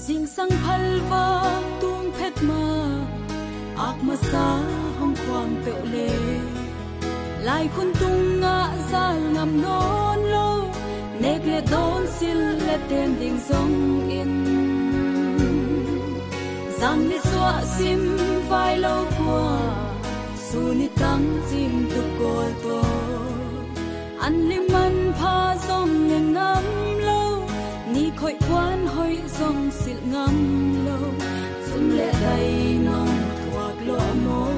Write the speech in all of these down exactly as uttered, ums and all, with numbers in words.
Zingsang phalvak tung phet ma, ak masa hong khuang peuh le, laikhun tungah zal ngam nawn lo, nek le dawn, silh le ten ding zongin, zang ni suah sim vai lo kua, su ni tang cing tuk kawl tawh. An lim an pha zong ne ngam lo, ni khoih kuan hoih zong silh ngam lo, sum le dai nong thuak lawh maw?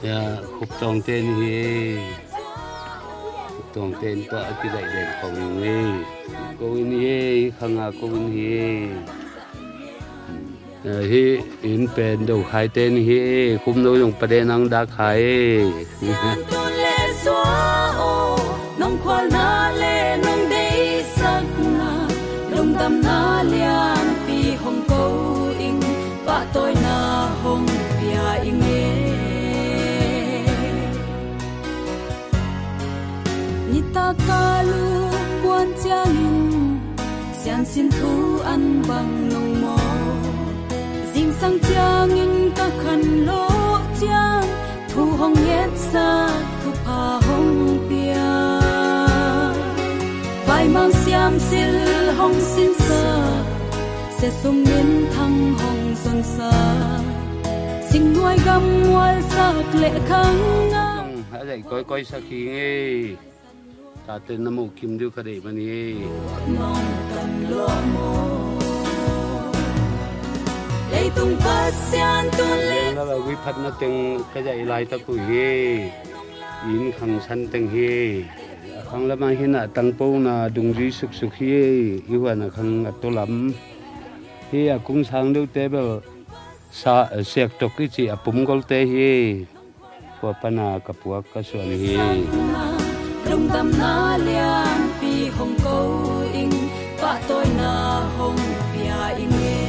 Ya, Khuptawngte ni hi. Khuptawngte in tawh a kidaih den khong hi. Ko in hi, khanga ko in hi. Eh, hih inn pen Dokhaite ni hi. Khumno zong paden ang dak hai. Sian tun le zua aw, nong khualna le nong deisakna, lungdamna lianpi hong ko ing, pahtawina hong pia ing e. Nitak ka lu kuan ciangin, siansin thu an bang nong maw? Zingsang ciangin ka khan lawh ciang, thu hong ngetsak, thupha hong pia. Vaimang siamsil hong sinsak, siasum minthang hong zonsak, singnuai gam mualsak le khang a. A daih kawikawi sak hi ngei. Tate na muh kim diu ka deih mani. Leitung Pasian tun le. Lala gui phatna teng ka daih laitak uh hi. Inn khang san teng hi. A khang lamah hinah tangpona dungzui suksuk hi. I huan a khang a tolam hi. A kung sang deuhte bel sa, siaktok i cih a pumgolte hi. Khua pana ka puak ka suan hi. Lungdamna lianpi hong ko ing, pahtawina hong pia ing e.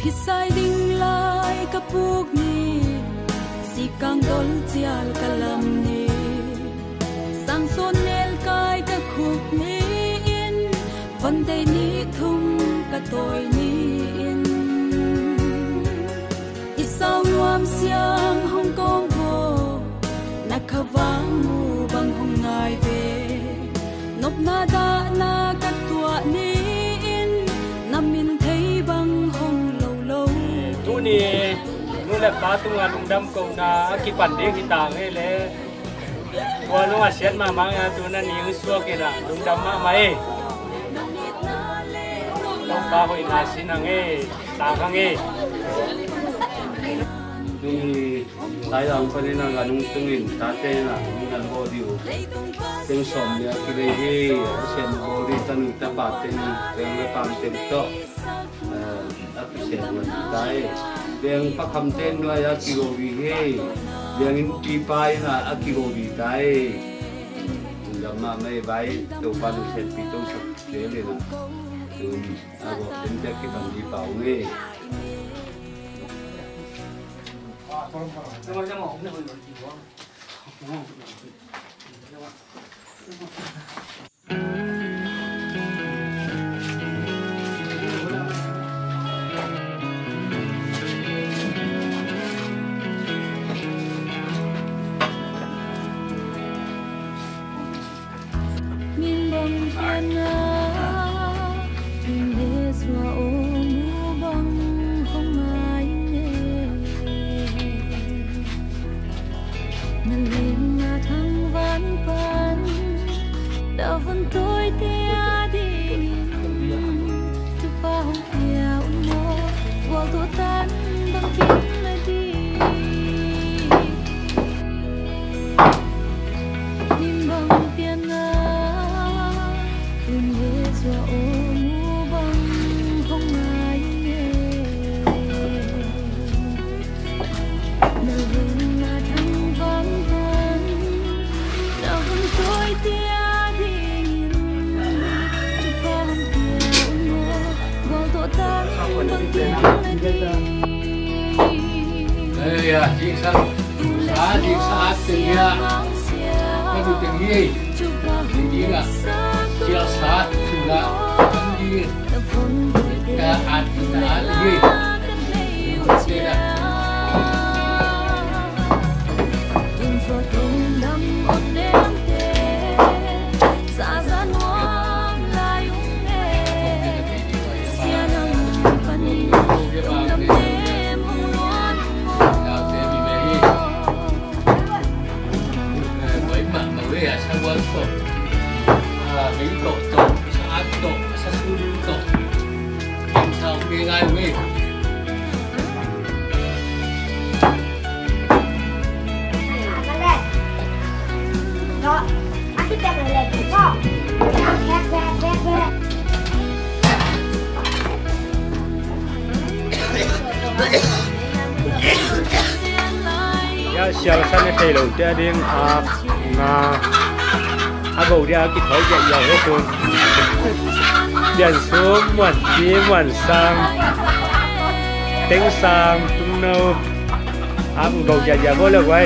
Phisai ding lai ka puk ni, sikang dol cial ka lam ni, sangsawn nelkai ka khuk ni in, van dei ni thum ka tawi ni in. I sau nuam siang Hong Kong aw, na khavang mu bang hong ngai ve. Nopna dahna ka tuah ni-in, na min thei bang hong lo lo. Tuni nu le pa tungah lungdam kohna a kipan ding hi ta ngei leh. Tua nung a siat mahmah a, tu na ning suak in a, lungdam mahmah e. Topa hoihna sin hang e, sang hang e. Tuni Thailand panin a, ka nung tungin tate in a, nung nan bawl dih uh. Teng sawm nih a kilei hi, a sian bawl dih tanu tapa teng, teng le pam teng tawh. Eh, a kisian nuai ta e. Beng pakhamte nuai a kigo vi hi. Beng innpipa in a kigo vi ta e. Lungdam mahmah e bai, Topa nusiatpi tosak zel in a. Tun a gawp den tek kipan di pau nge. Min bang pian a, min le sua om u bang hong ngai ne. Na lenna thang van pan, na vun tawite a dingin, thupha hong pia un maw, gualto tan bang kim na ding. Min bang pian a, tun le sua om u bang hong ngai ne. Na lenna thang van pan, na vun tawite a dingin, thupha hong pia un maw, gualto tan bang Ei, a, diksa, sa, diksa, a, teng hi a. Ka du teng hi. Ding a, sial sa, sula, kan di. Ka, a, ding a, a, hi. Teng a. Ya, sial sa ne thei lo te a ding a, na. A go dia kithawi ziahziah hi tun. Pian sum, muan ci, muan sang, teng sang, tung no. A go ziahziah go le guai.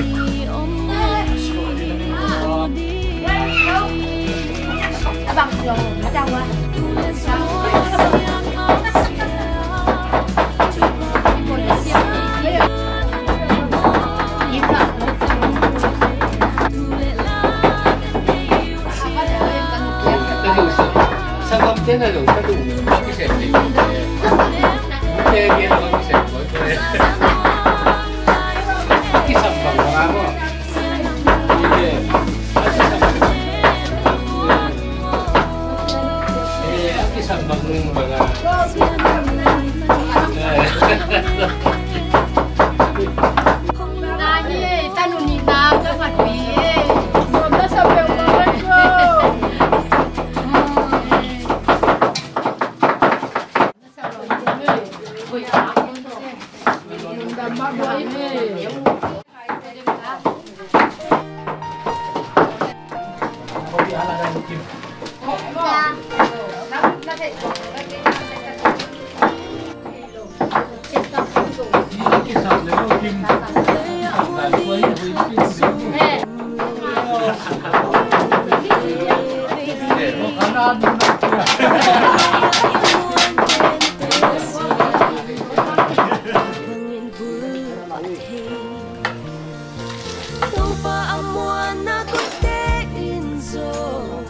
Topa a muanna kote in zong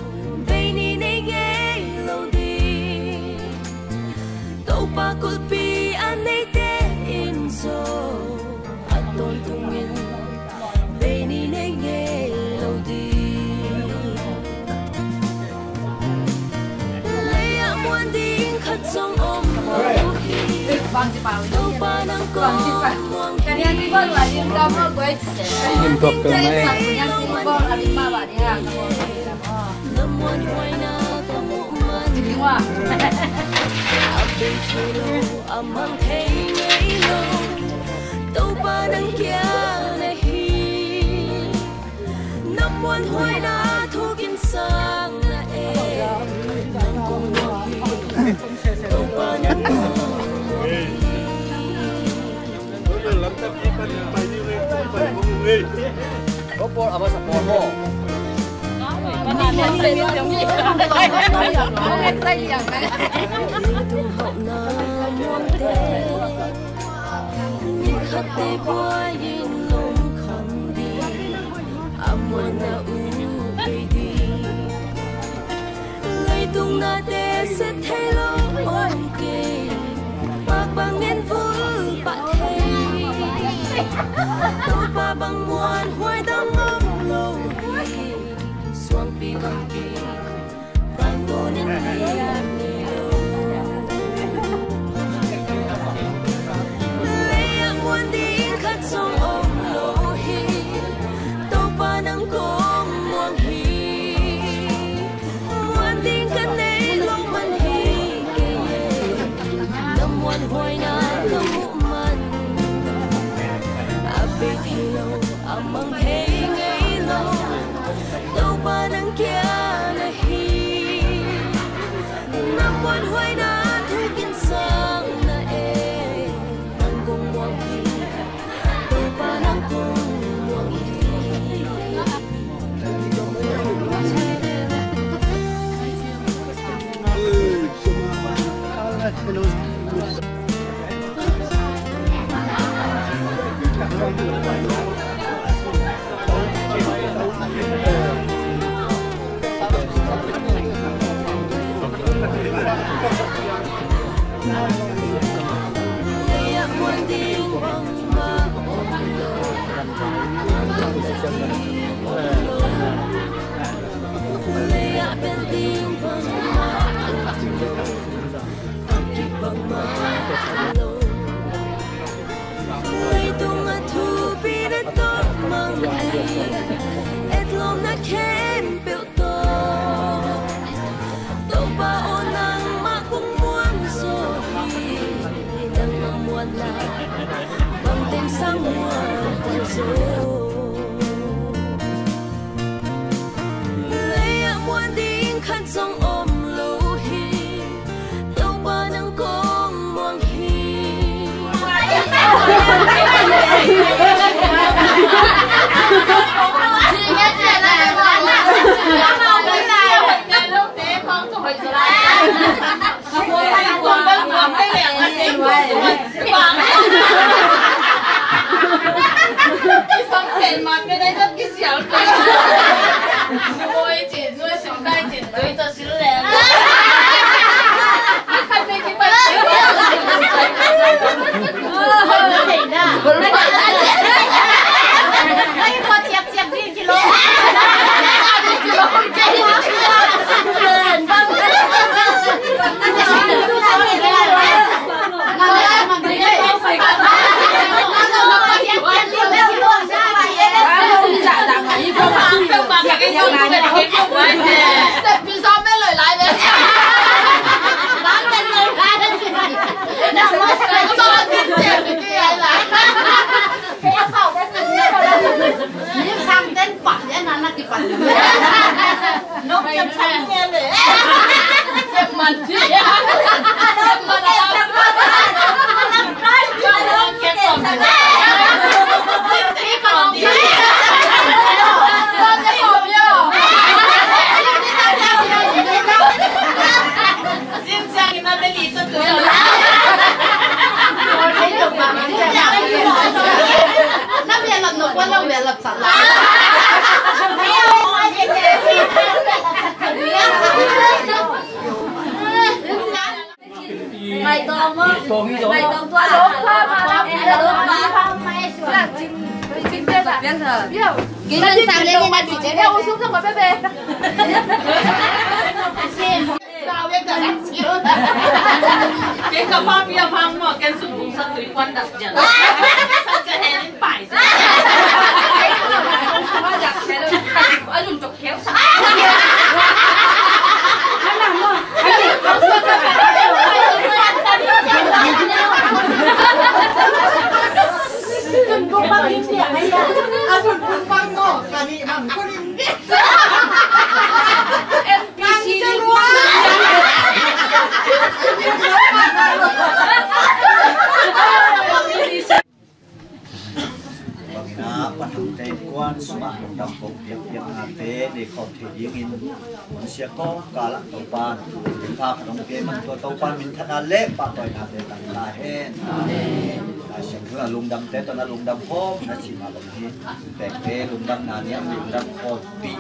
bei nih nei ngei lo ding. Topa kulhpi a neite in zong a tawntungin bei nih nei ngei lo ding. Lei-ah muan ding khat zong om lo hi. Topa nang kong muang hi. Na muanhuaina ka muh man. A bei thei lo, a mang thei ngei lo, Topa nang kiang na hi. Na muanhuaina thukin sang na e. Nang kong muang hi. Topa nang kong muang hi. Ko pawl a masa pawl maw? Leitung hauhna muangte, ni khatte buai-in lungkham ding, a muanna uh bei ding. Leitung nate set thei lo om kei, pak bangin vul pah thei. Topa bang muanhuai dang om lo hi, suangpi bang kim tangtawnin lian ni lo. Lei-ah muan ding khat zong om lo hi, Topa nang kong muang hi. Muan ding ka nei lo man hi kei e, na muanhuaina ka muh man. A bei thei lo, a mang thei ngei lo, Topa nang kiang na hi. Na muanhuaina thukin sang na e. Leitung a thupi na tawh mang ei, etlawmna khempeuh tawh. Topa aw, nangmah kong muang zaw hi, nangmah muanna bang teng sang muan kul zaw. Lei ah muan ding khat zong om lo hi. Topa nang kong muang hi. Bangin ah, Pathian te innkuan sungah lungdam kong piakpiaknate nei khawm thei dingin hun siak kawmkal ah Topa'n thupha khat hong pia man, tua Topa'n minthanna le pahtawinate tang ta hen. Lai Siangtho ah lungdamte tawh na lungdam khawm na cih mah bang hi. Pekte lungdamna ni a lungdam khawmpih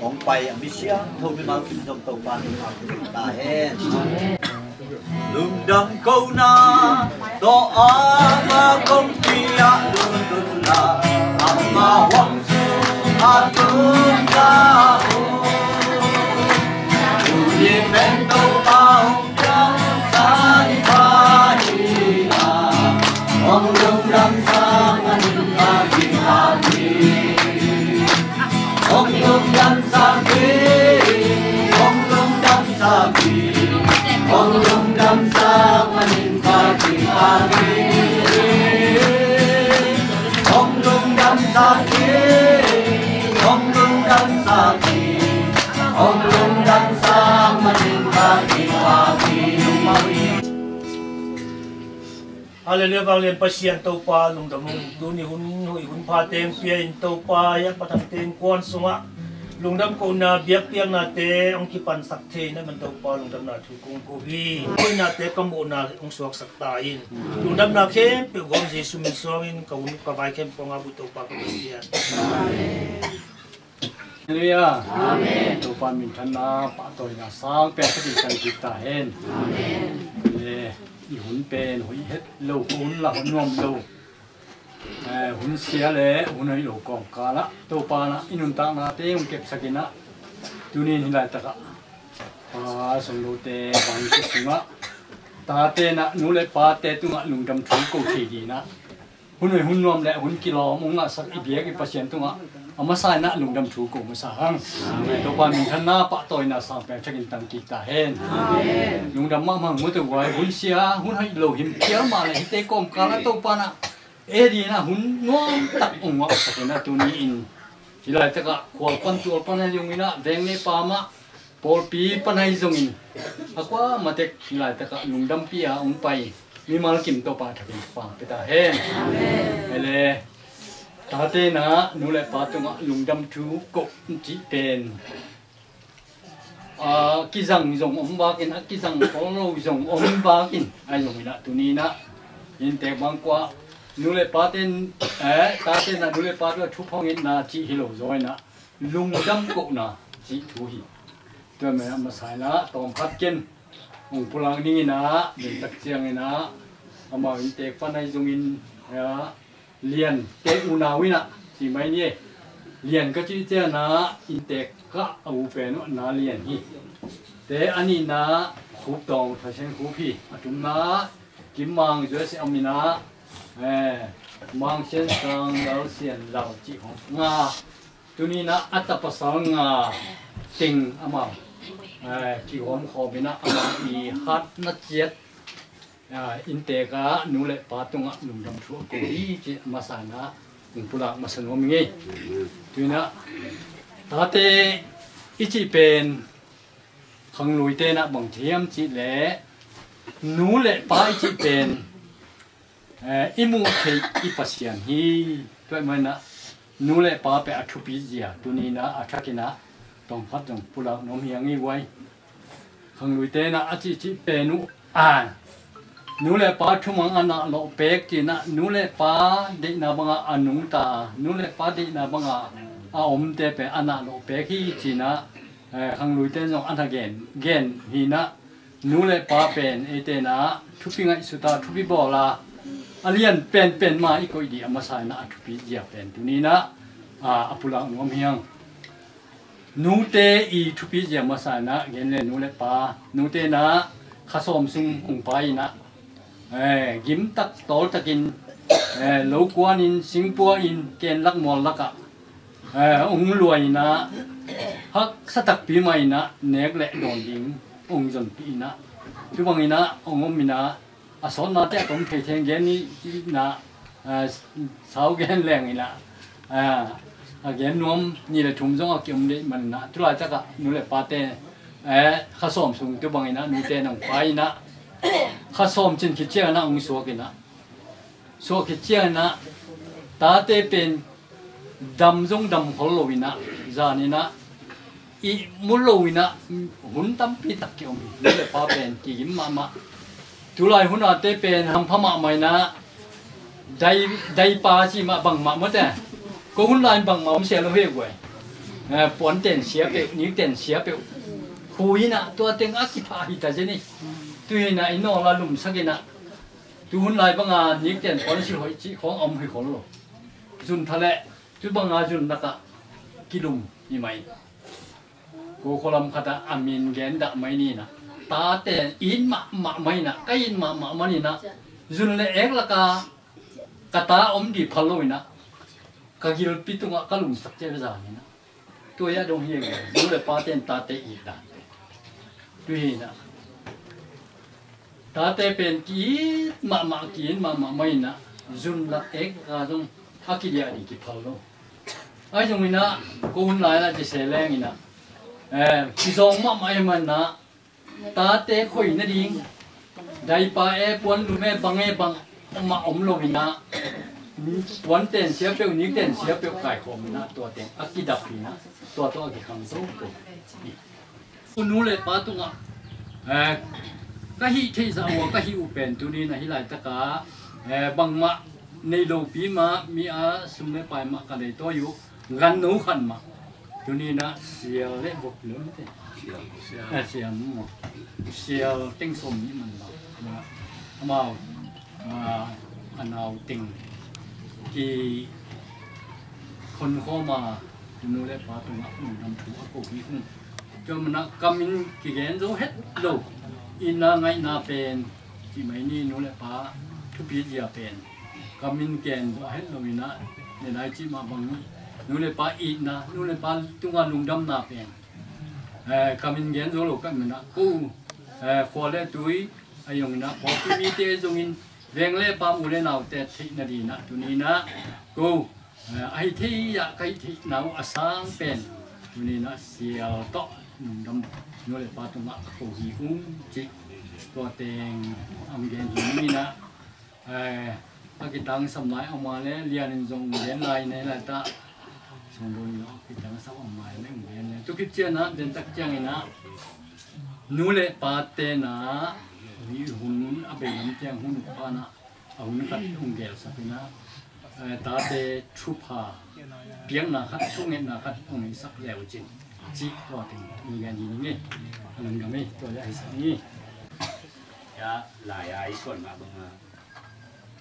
hong pai a mi siangtho mimal kim zong Topa'n thupha hong pia ta hen. Lungdam kona tawh ama kongpi ah lungdam la, ama huang sung ah lungdam. Tuni pen Topa hong piang san pha hi a, hong lungdam sang a nin pha hi pha hi. Hong lungdam sak hi, hong lungdam sak hi, hong lungdam sak manin pha hi pha hi. Hong lungdam sak hi, hong lungdam sak hi, hong lungdam sak manin pha hi pha hi. Hallelujah, vanglian Pasian Topa lungdam ung. Tuni hun, hun pha teng pia in Topa, hiah Pathian te innkuan sungah Lungdam kohna biakpiaknate hong kipansak thei na man Topa, lungdamna thu kong ko hi. Koinate ka mawhna hong suaksak ta in. Lungdamna khempeuh gawm Jesu min suangin ka hun ka vai khempeuh nga bu Topa ka Pasian. Halleluia. Amen. Topa minthanna pahtawina sang pek ka ding kan kik ta hen. Amen. Le, i hun pen hoih het lo, hun la hun nuam lo. Eh, hun sia le hun hoih lo kawmkalah Topa na i nuntaknate hong kepsak inah, tunin hih laitakah pa songlote bangte sungah tate na nu le pate tungah lungdam thu ko thei dinah, hun hoih hun nuam le hun kilawm hong ngahsak i biak i Pasian tungah a masa inah lungdam thu ko masa hang. Topa minthanna pahtawina sang pek thakin tang kik ta hen. Lungdam mahmah hang mu tawh guai, hun sia hun hoih lo himpial mah le hihte kawmkalah Topa na e dinah hun nuamtak hong ngahsak inah, tuni in hih laitakah khual pan tual pan ahi zongin ah, veng le pam ah, pawlpi pan ahi zongin, a kuamah tek hih laitakah lungdampi a hong pai mimal kim Topa thakin pang pia ta hen. Amen. Ele, tate na nu le pa tungah lungdam thu ko cih pen a kizang zong om bakin, a kizang khol lo zong om bakin, ahi zongin ah, tuni inah inntek bang kuah nu le pate, eh, tate na nu le pa tungah thu phongitna cih hi lo zaw inah, lungdam kohna cih thu hi. Tua mah a masa inah tawmkhat ken hong pulak ning inah, nuntak ciang inah amau inntek pan ahi zongin, eh, Lian te unau inah ci mai ni. Lian ka cih ciangin ah inntek ah a u pen uh Na Lian hi. Te a nihna Khup Tawng, Thasian Khup hi. A thumna Kim Mang, Joyce Amina, eh, Mang Sian Sang, Lal Sian Lal cih hong nga. Tuni inah a tapasal nga teng amau, eh, kihawm khawm inah amau i hatna ciat, ah, inntek ah nu le pa tungah lungdam thu a ko hi cih a masa inah hong pulak masa nuam ing ei. Tu inah tate i cih pen khangluite inah bang ci hiam cih leh, nu le pa i cih pen, eh, i muh theih i Pasian hi. Tua ahih manin ah nu le pa pen a thupi zia, tuni inah a thakin ah tawmkhat zong pulak nuam hi hang ei guai. Khangluite inah a cihcih pen uh, a, nu le pa thumang a nah lawh pek ci inah, nu le pa deihna bangah a nungta, nu le pa deihna bangah a omte pen a nah lawh pek hi ci inah, eh, khangluite in zong a na gen, gen hi inah, nu le pa pen eite inah thupi ngaihsut a, thupi bawl a, a lian penpen mah i koih ding a masa inah a thupi zia pen tuni inah, a, a pulak nuam hi hang. Nute i thupi zia masa inah gen le, nu le pa, nute inah kha sawm sung hong pai inah, eh, gimtak tawltakin, eh, lo kuanin, singpua in, kenlak muallakah, eh, hong luai inah, haksa takpi mah inah nek le dawn ding hong zonpih inah, tu bang inah hong om inah, a sawtnate a tom thei theng gen ni inah, ah, sau gen leng inah, ah, a gen nuam ni le thum zong a kiom deih man inah, tu laitakah nu le pate, eh, kha sawm sung tu bang inah nute in hong pai inah, kha sawm cin khit ciang inah hong suak inah, suak khit ciang inah tate pen dam zong dam khol lo inah, zan inah ihmu lo inah, hun tampi tak kiom hi. Nu le pa pen kigim mahmah. Tulai hun ate pen hampha mahmah inah, dai, dai pa ci mah bangmah mawte. Ko hun lai bangmah om sia lo hi guai. Eh, puan ten sia peuh, nik ten sia peuh. Hu inah tua teng a kipha hi ta zen hi. Tu hi inah i nawl a lumsak inah, tu hun lai banga nik ten puan silh hoih cih khawng a om hi khol lo. Zun tha leh tu banga zun lakah kilum hi mai. Ko khualam khatah a min gen dah mai ni inah, tate it mahmah mai inah, ka it mahmah man inah, zun le ek laka ka ta om dih phal lo inah, ka gilpi tungah ka lumsak ciah zan inah. Tua hi a dong hi, nu le pate in tate it dan. Tu hi inah, tate pen ki-it mahmah, ki-it mahmah mai inah, zun lak ek a zong a kidiah dih kiphal lo. Ahi zong inah, ko hun lai inah ci se leng inah, eh, kizawng mahmah ahih man inah, tate khoi nading, daipa e, puan lum e, bang e, bangmah om lo inah, Puanten siapeuh, nikten siapeuh kaikhawm inah, tua teng a kidap inah, tua tawh a kikhang zo ko. U nu le pa tungah, eh, ka hih theihsa uh a ka hih uh pen tuni na hih laitakah, eh, bangmah nei lopi mah, mi a sum le pai mah ka leitawi uh, ganno khat mah. Tuni na sial le vok lo te. Sial. Eh, sial maw. Sial teng sawm nih man lo. Amau, ah, a nau teng ki khonkhawm a, nu le pa tungah lungdam thu a ko hi ung. Tua mana ka min kigen zo het lo. Itna ngaihna pen, cih mai ni, nu le pa thupi zia pen ka min gen zo het lo inah, ne lai cih mah bang ni, nu le pa itna, nu le pa tungah lungdamna pen, eh, ka min gen zo lo ka mana ko, eh, khua le tui a zong inah, khua tui mite zongin, veng le pam, u le naute theih nading inah tuni inah ko, eh, a hih theih ah ka hih theihna uh a sang pen tuni inah sial tawh lungdam, nu le pa tungah ko hi ung cih tua teng a hong gen hi ning inah, eh, a kitangsam lai a om a le, lianin zong gen lai, nei laitak sungdon zong a kitangsam a om lai le hong gen le. Tu khit ciang ah, den tak ciang inah, nu le pa tenah, hun a bei lam ciang hun uk pa nah, a hun khat hong gelsak inah, eh, tate thupha piakna khat, thungetna khat hong neisak le uh cin, cih tua teng hong gen hi ning e. A lungdam e, tua le a hisak ni. Ya, lai a i suan mah bang a,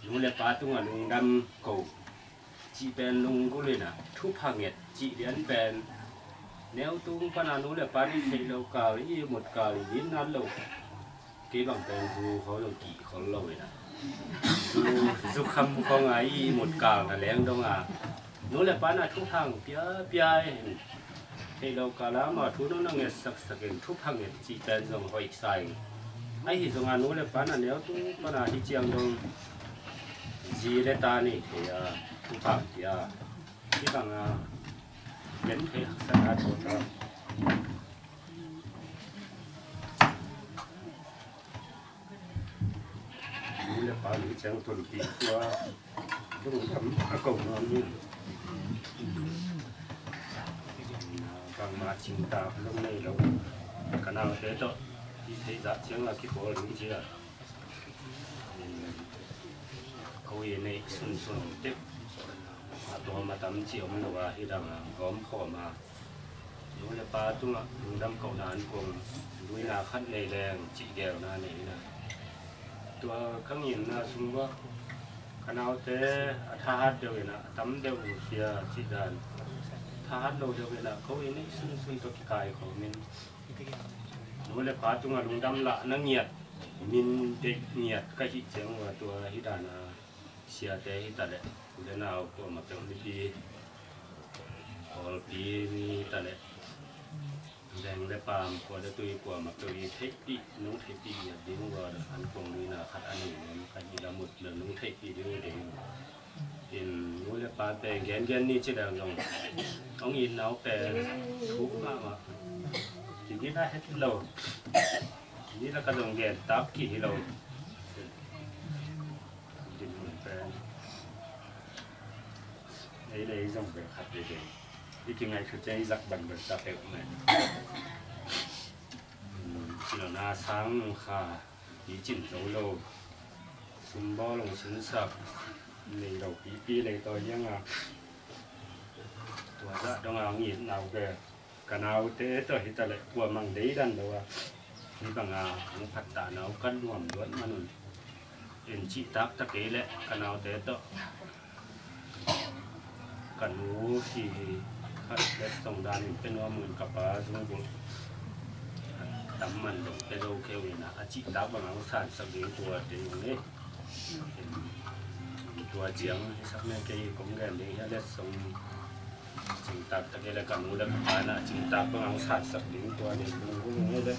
nu le pa tungah lungdam ko cih pen lunggulh inah, thupha nget cih lian pen, neu tung pan a nu le pa nih theih lo kal, i mut kal, i nat lo. Kei bang pen zu khol lo, kih khol lo inah, zu, zu kham khong a i mut kal na leng dong a, nu le pa nah thupha hong pia pia in, theih lo kal a mah thu nong na ngetsak sak in, thupha nget cih pen zong hoih sa ing. Ahi zong a, nu le pa nah neu tung pan a hih ciang dong zi le ta nei thei a, thupha hong pia. Hih bang a gen thei haksa na thu ta. Nu le pa nih ciang tonpih tua lungdam a ko nuam hi. Bangmah cingtak lo nei lo. Ka naute tawh hih theih zah ciang a kipawl ding ci a, ko i neih sunsun tek a tuam a tam ci om lo a, hih dang a gawm khawm a, nu le pa tungah lungdam kohna an kong, luina khat nei leng cih gelna nei inah, tua ka ngimna sung uah ka naute a thahat deuh inah, a tam deuh uh sia cih dan, thahat lo deuh inah ko i neih sunsun tawh kikaikhawm in, nu le pa tungah lungdam lahna ngiat, min deih ngiat ka hih ciang uah, tua hih dan a siate hi ta leh, u le nau kuamah peuh, mipi, pawlpi mi hi ta leh, veng le pam, khua le tui kuamah peuh i theihpih, nong theihpih ngiat ding uh a, an kong luina khat a nei nuam ka hih lam uh nong theihpih ding uh ding. In nu le pate gengen ni ci leng zong, hong itna uh pen thuk mahmah. Kigina het lo. Ni la ka zong gen tak kih hi lo. Dinmun pen ei le ei zong bel khat veve. I kingaihsut ciang i zak bang bel ta peuhmah. Kilawhna sang kha i cin zo lo. Sumbawl hong sinsak nei lo pipi leitawi hiang a, tua zah dong a hong itna uh bel ka naute tawh hi ta leh kuamah deidan lo a, hih banga hong phattahna uh ka nuam luat man un. In cihtak ta kei leh ka naute tawh ka nu hi khat letsong danin pia nuam un, ka pa zungbulh tam man dong pia zo kei uh inah, a cihtak banga hong sansak ding tua ding uh hi. Tua ciang hisak meh, kei kong gen ding hi a, letsong cingtak ta kei le ka nu le ka pa na cingtak bang hong sansak ding tua ding hong hul hong hi le.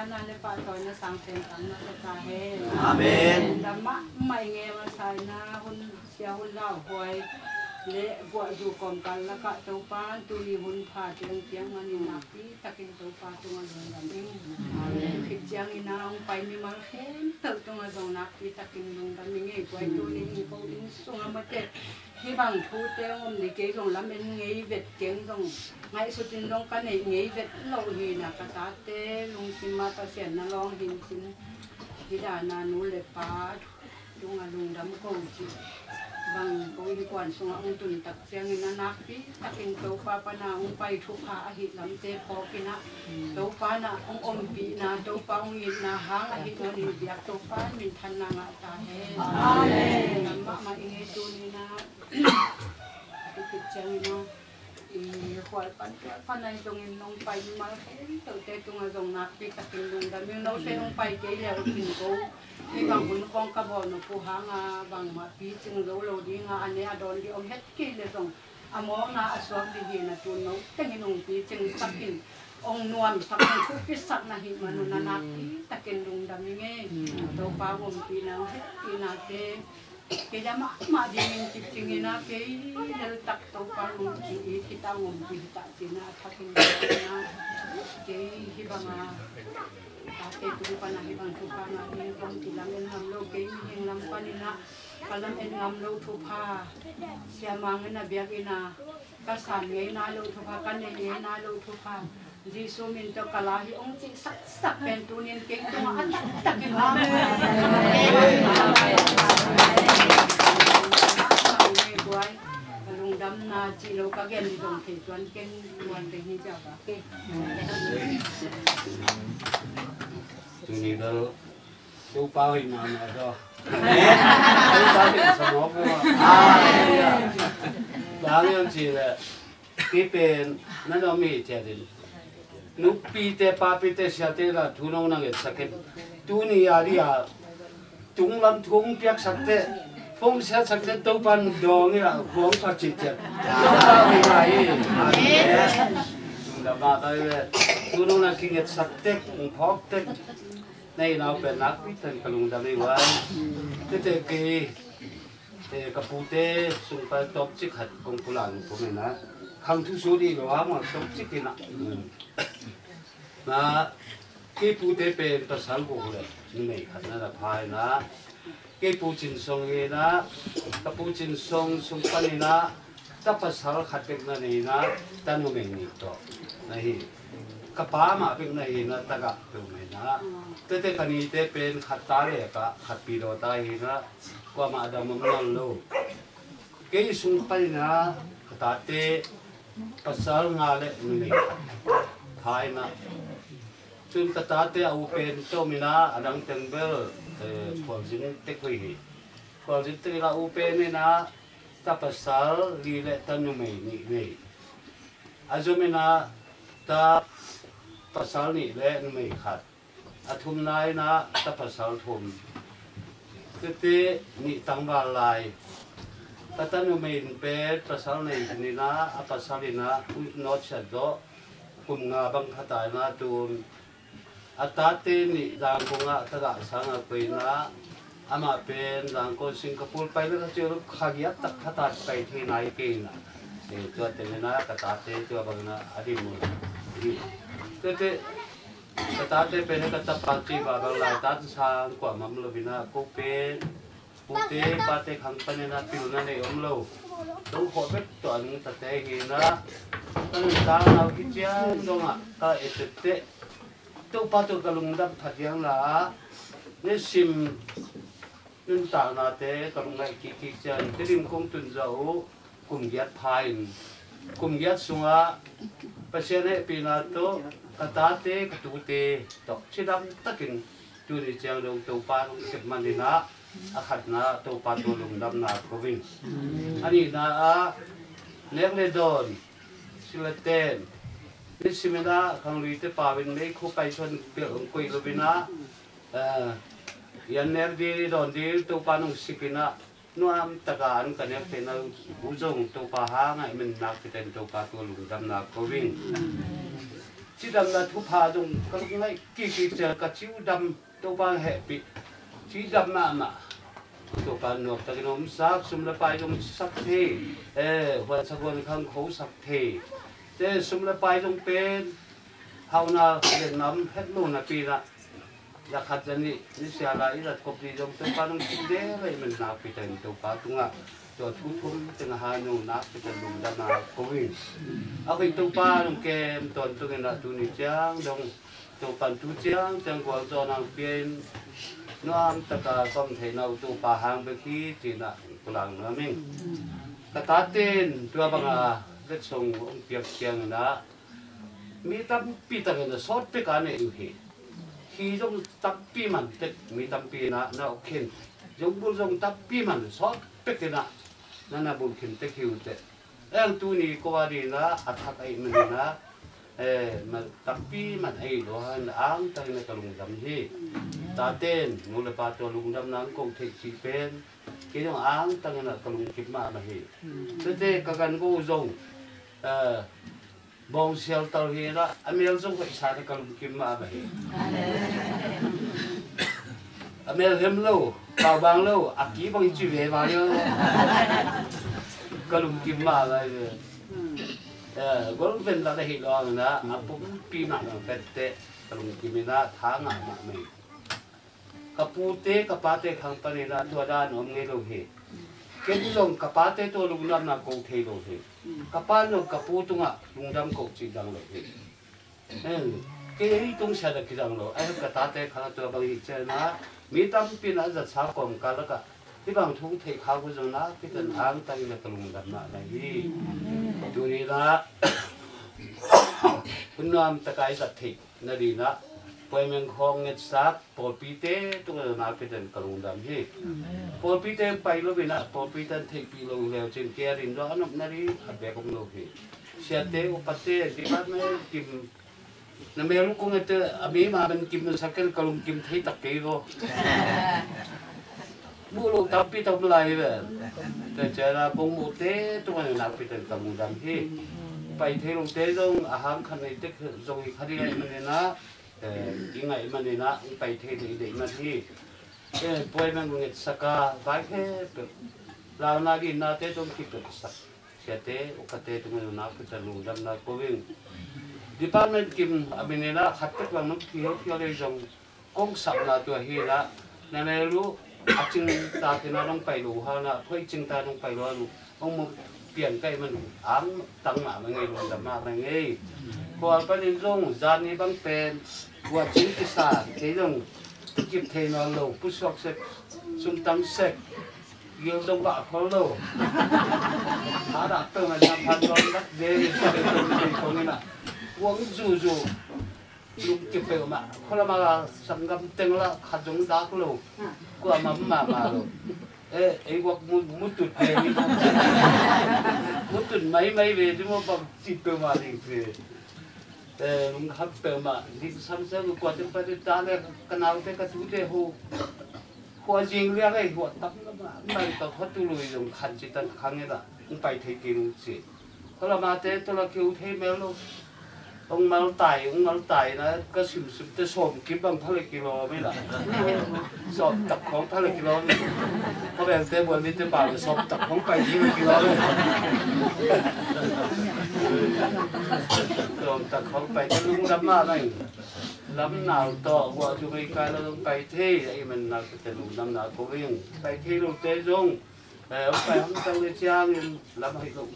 Na le pahtawina sang teng tang na sa ta hen. Amen. Lungdam mahmah i ngei a sa ina hun sia hun lauhuai le guahzu kawmkal lakah Topa tuni hun pha tiang tiang manin nakpi takin Topa tungah lungdam ing. Amen. Khit ciangin a hong pai mimal khempeuh tungah zong nakpi takin lungdam ing ei. Guai tuni in ko inn sungah mate hih bang thute hong om ni kei zong lam en ngei vet keng zong ngaihsutin zong ka neih ngei vet loh hi na ka tate lungsim ah Pasian na lawng hin cin hi dana nu le pa tungah lungdam ko ci bang ko innkuan sungah hong tun tak ciangin a nakpi takin Topa pana hong pai thupha ahi lamte phawkin ah Topa na hong ompihna Topa hong itna hang ahi nawn in biak Topa minthanna ngah ta hen. Amen. Lungdam mahmah i ngei tuni na Atu khit ciangin a i hual pan tual pan ahi zongin nong pai mimal khempeuhte tungah zong nakpi takin lungdam ing. Note nong pai kei leh uh kin ko. Hih bang hun khawng ka bawl nop uh hanga bangmah picing zo lo dinga a ne a dawn ding om het kei leh zong a mawkna a suak ding hi na tun no tengin hong picing sakin hong nuamsak hong thupisak na hih manun a nakpi takin lungdam ing ei. Topa hong ompihna hong hehpihnate kei a mahmah dingin kicingin a kei leltak Topa nung ci i kita ngompi hita cina a thakin a kei hibanga tate tungpana hibang thupha ngah ding kong kilam en ngam lo kei mihing lam panina ka lam en ngam lo thupha siamangin a biakina ka san ngei nai lo thupha ka nei ngei nai lo thupha Jesu min tawh ka la hi ong cih saksak pen tunin kei tungah a taktakin guai ka lungdamna cih lo ka gen ni dong thei tuan ken tuan teng hi cia ka kei. Tuni bel Topa hoih mahmah zaw. Topa hoih sa mawk maw. Bang hiam cih leh kei pen na nuam hi ciat in nupite papite siate la thu nong na ngetsak in tuni a dia tunglam thu hong piaksak teh phone siatsak teh Topa in dawng in a huang pha cih ciat Topa hoih mah hi. Amen. Lungdam mahmah hi ve. Thu nong na kingetsak tek hong phawk tek na i nau pen nakpi takin ka lungdam hi vai. Tete kei ka pute sungpal tawmcik khat kong pulak nung pum hi na khang thu sut hi lo a mual tawmcik hi na na kei pute pen pasal guk le numei khat na na pha hi na kei pu Cin Song hi na ka pu Cin Song sungpal hi na ta pasal khat bek na nei na ta numei nih tawh na hi. Ka pa mah bek na hi na ta gah peuh na hi na tete ka nite pen khat ta le ka khat pi daw ta hi na kuamah a dam om nawn lo. Kei sungpal hi na ka tate pasal nga le numei khat pha hi na tun ka tate a u pen tawm hi na a dang teng bel khualzin tek hoih hi. Khualzin tek hi na u pen hi na ta pasal li le ta numei nih nei. A zom hi na ta pasal nih le numei khat. A thumna hi na ta pasal thum. Tete nih tangval lai. Ka ta numei in pen pasal nei hi na a pasal hi na nawtsiat dawh kum nga bang khat a hi na tun A tate nih Zangkong ah tagah sang a koih na amah pen Zangkong Singapore pai le ka ciu kha giat tak kha tat pai thei nai kei na. Tua teng na ka tate tua bang na a dim uh. Tete ka tate pen ka tapa ci ba bang lai tat sang kua mam lo bina ko pen Pute pate khang panin a pilna nei om lo. Tong khawh bek tawh a nungtate hi na ka nuntakna uh hi ciang dongah ka etette Topa tawh ka lungdam phat hiang la ah nisim nuntaknate ka lungngaih kikkik ciang Tedim kong tun zawh uh. Kum giat pha in kum giat sungah Pasian hehpihna tawh ka tate ka tute tawh cidam takin tuni ciang dong Topa nong sep maninah a khatna Topa tawh lungdamna ko in. A nihna ah nek le dawn silh le ten nisiminah khangluite pau in meikhu paisuan pilh hong koih loinah yan nek dil dawn dil Topa nong sik inah nuam taka an ka nek theihna uh zong Topa hangah i minnak kiten Topa tua lungdamna ko in. Cidamna thupha zong ka lungngaih kikik ciang ka ciu dam, Topa hehpih. Cidam mahmah. Topa nuamtakin omsak, sum le pai zong sak thei. Eh, huansak huankhang khosak thei. Te sum le pai zong pen hauhna lenmam het lo napi-in ah, za khat za nih nisiala i zat kop ding zong Topa nong cih dek lei man nakpi takin Topa tungah tua thu thum teng a hai nong nakpi takin lungdamna ko ing. A hoih Topa nong kem tawntungin ah tuni ciang dong Topa in thu ciangciang gualzawhna hong pia in, nuamtaka ka om theihna uh Topa hang bek hi ci-in ah ka lang nuam ing. Ka tate in tua banga letsong hong piak ciangin ah mi tampi takin a sawt pek a neih uh hi. Hi zong tampi man tek, mi tampi in ah na awk khin. Zong bul zong tampi man sawt pek in ah na na bul khin tek hi uh teh. Eng tuni ko a ding in ah a thak ahih manin ah, eh, ma-, tampi man ahih lo hangin angtangin ah ka lungdam hi. Tate in nu le pa tungah lungdamna hong ko theih cih pen kei zong angtangin ah ka lungkim mahmah hi. Tate ka gan go zong, eh, bawngsial tal hi in ah a mel zong hoih sa in ah ka lungkim mahmah hi. A mel hem lo, paubang lo, a ki bang ci veva lo. Ka lungkim mahmah hi. Eh, golven la na hi lo hangin ah a pumpi mahmah pette ka lungkim in ah tha ngah mahmah hi. Ka pute ka pate khang panin ah tua dan om ngei lo hi. Ken zong ka pate tungah lungdamna ko thei lo hi. Ka pa in zong ka pu tungah lungdam ko cih dang lo hi. Kei hih tung siat a kidang lo. Ahi ka tate khang a tua bang hi ciangin ah mi tampi in ah a zatsa kawmkal lakah hih bang thu theih khak uh zong nakpi takin angtangin ah ka lungdamna na hi. Tuni in ah hun nuamtaka i zat theih nading in ah puaimeng khawng ngetsak pawlpite tungah nakpi takin ka lungdam hi. Pawlpite pai lo in ah pawlpite in theihpih lo leu cin kei a ding zong a nop nading a bek om lo hi. Siate, upate, department kim na mel uh kong ete a mi ma man kim na sak ken ka lungkim thei tak kei lo. Muh lo tampi tak om lai hi ve. Tua ciangin ah kong muhte tungah nakpi takin ka lungdam hi. Pai thei lote zong a hang khat nei tek zong hi kha ding ahih manin ah, eh, i ngaih manin ah pai thei deih deih man hi. Eh, puaimeng ngetsak a vai khempeuh launa ginnate zong kipelhsak siate, upate tungah nakpi takin lungdamna ko ing. Department kim a min in ah khat pek bang nong kihilkhia lei zong kong sapna tua hi in ah na mel uh a cingtak in ah nong pai lo hang ah, khoi cingtak nong pai lo hang uh hong mu pian ka hih man uh angtang mahmah ngei, lungdam mahmah ngei. Khual panin zong zan ni bang pen guah cing kisa, kei zong kip thei nawn lo, pusuak sek, sumtang sek, gil zong bah khol lo. Hadah peuhmah na phan dawn dak de, kong in ah guang zuzu. Lungkip peuhmah, khualama sanggam teng lah khat zong dak lo, kuamah mahmah lo. Eh, ei guak mu-, mutut ve hi. Mutut maimai ve, ci maw bang ci peuhmah ding ci. Eh, lungkham peuhmah, ding samsam kua teng pate ta le ka naute ka tute ho. Khua zing liang ei, khua tam mahmah, ka khua tu lui zong khan ci tan khang ei lah, hong pai thei kei lung ci. Khualamate tawh la kiu thei mel lo. Hong maltai, hong maltai na ka simsim te sawm kip bang pha le kilawm hi la. Sawm tak khawng pha le kilawm hi. Khuabelte bual mite pau le sawm tak khawng pai ding le kilawm hi. Sawm tak khawng pai te lungdam mah na ing. Lam nau tawh guah zumei kai lo zong pai thei. Ahih manin nakpite lungdamna ko ing. Pai thei lote zong, eh, hong pai hamtang le ciangin lam hei lo.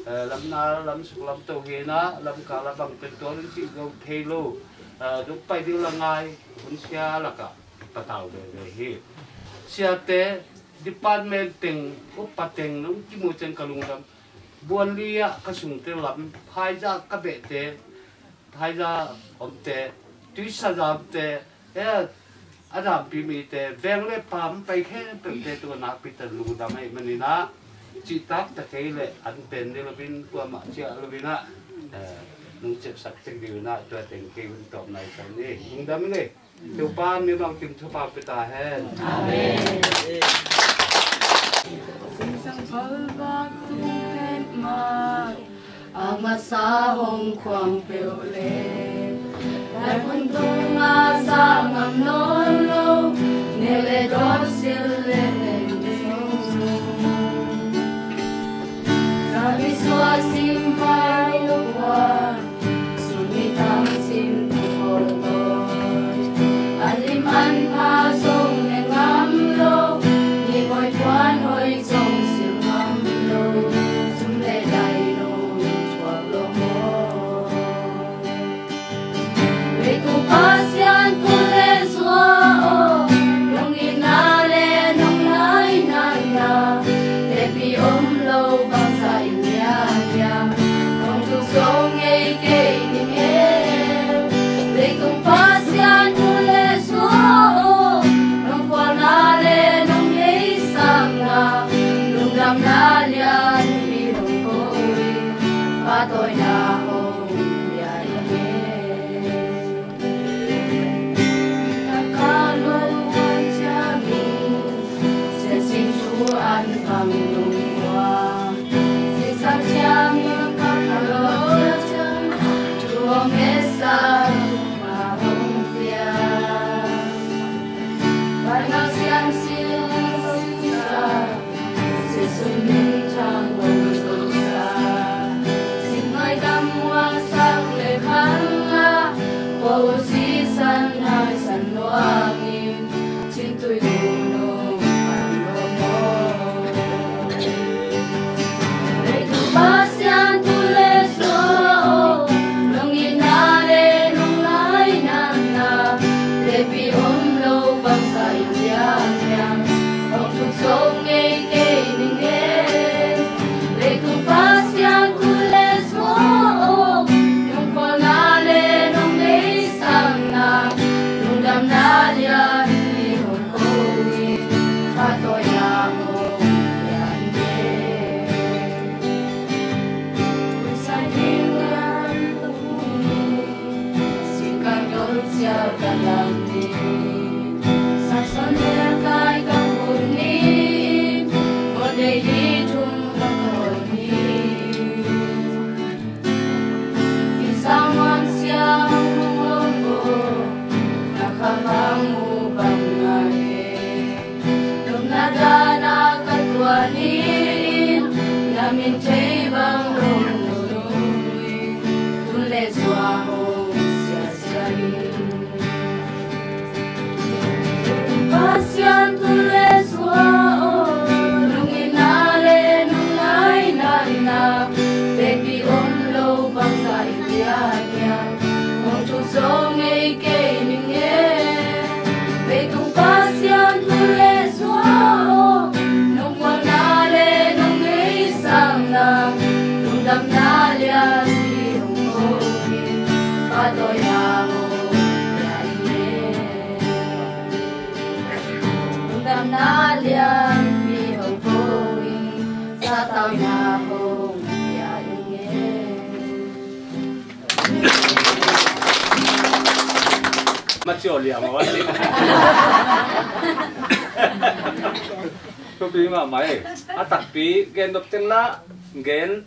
Eh, lam na, lam suk, lam to hi na, lam ka, lam bang pen tual in cih zo thei lo. Eh, zong pai ding la ngai, hun sia lakah patau veve hi. Siate, department teng, upa teng, nong kimu ciang ka lungdam. Buan li ah ka sungte lam, phaizah ka behte, phaizah omte, tuisa za omte, eh, a dampi mite, veng le pam pai khempeuhte tungah nakpi takin lungdam ahih manin ah, cihtak ta kei leh an pen ding lo in, kuamah ciah lo in ah, eh, nong ciapsak tek ding in ah, tua teng kei hun tawpna i san ni. Lungdam ing ei. Topa in mi bangkim thupha pia ta hen. Amen. Singsang phalvak tung phet mah, a masa hong khuang peuh leh, Lai hun tung a sa ngam nawn lo, nek le dawn, sil le leng zong. Sa mi suak sim pai lo kua, sun mi tang sim tu kawl tawi. An lim an pha zong ne ngam lo, ni hoi thuan hoi zong sil ngam lo, sum le dai lo thuak lo maw. Leitung Pasian thu le suah aw, nong itna le nong lainatna, tepi om lo bangzah in lianlian, nong thuk zo ngei kei ning e. Leitung Pasian thu le suah aw, nong khualna le nong neisakna, lungdamna lian pi hong ko in, pahtawina hong pia ning e. Pasian thu le suah aw, nong itna le nong lainatna, tepi om lo bangzah in lianlian, hong thuk zo ngei kei ning e. Leitung Pasian thu le suah aw, nong khualna le nong neisakna, lungdamna lian pi hong ko in, pahtawina hong pia ning e. Lupna dan a ka tuah ni-in, na min thei bang hong nunung in, tun le suah hong siasia in. Pasian thu le suah aw, nong itna le nong lainatna, tepi om lo bangzah in lianlian, hong thuk zo ngei kei ning e. Leitung Pasian thu le suah aw, nong khualna le nong neisakna, lungdamna lian pi hong ko in, pahtawina hong pia ning e. Lungdamna lian pi hong ko in, pahtawina hong pia ning e. Macio liang aw a si. Thupi mahmah e. A takpi gen nop teng lah gen,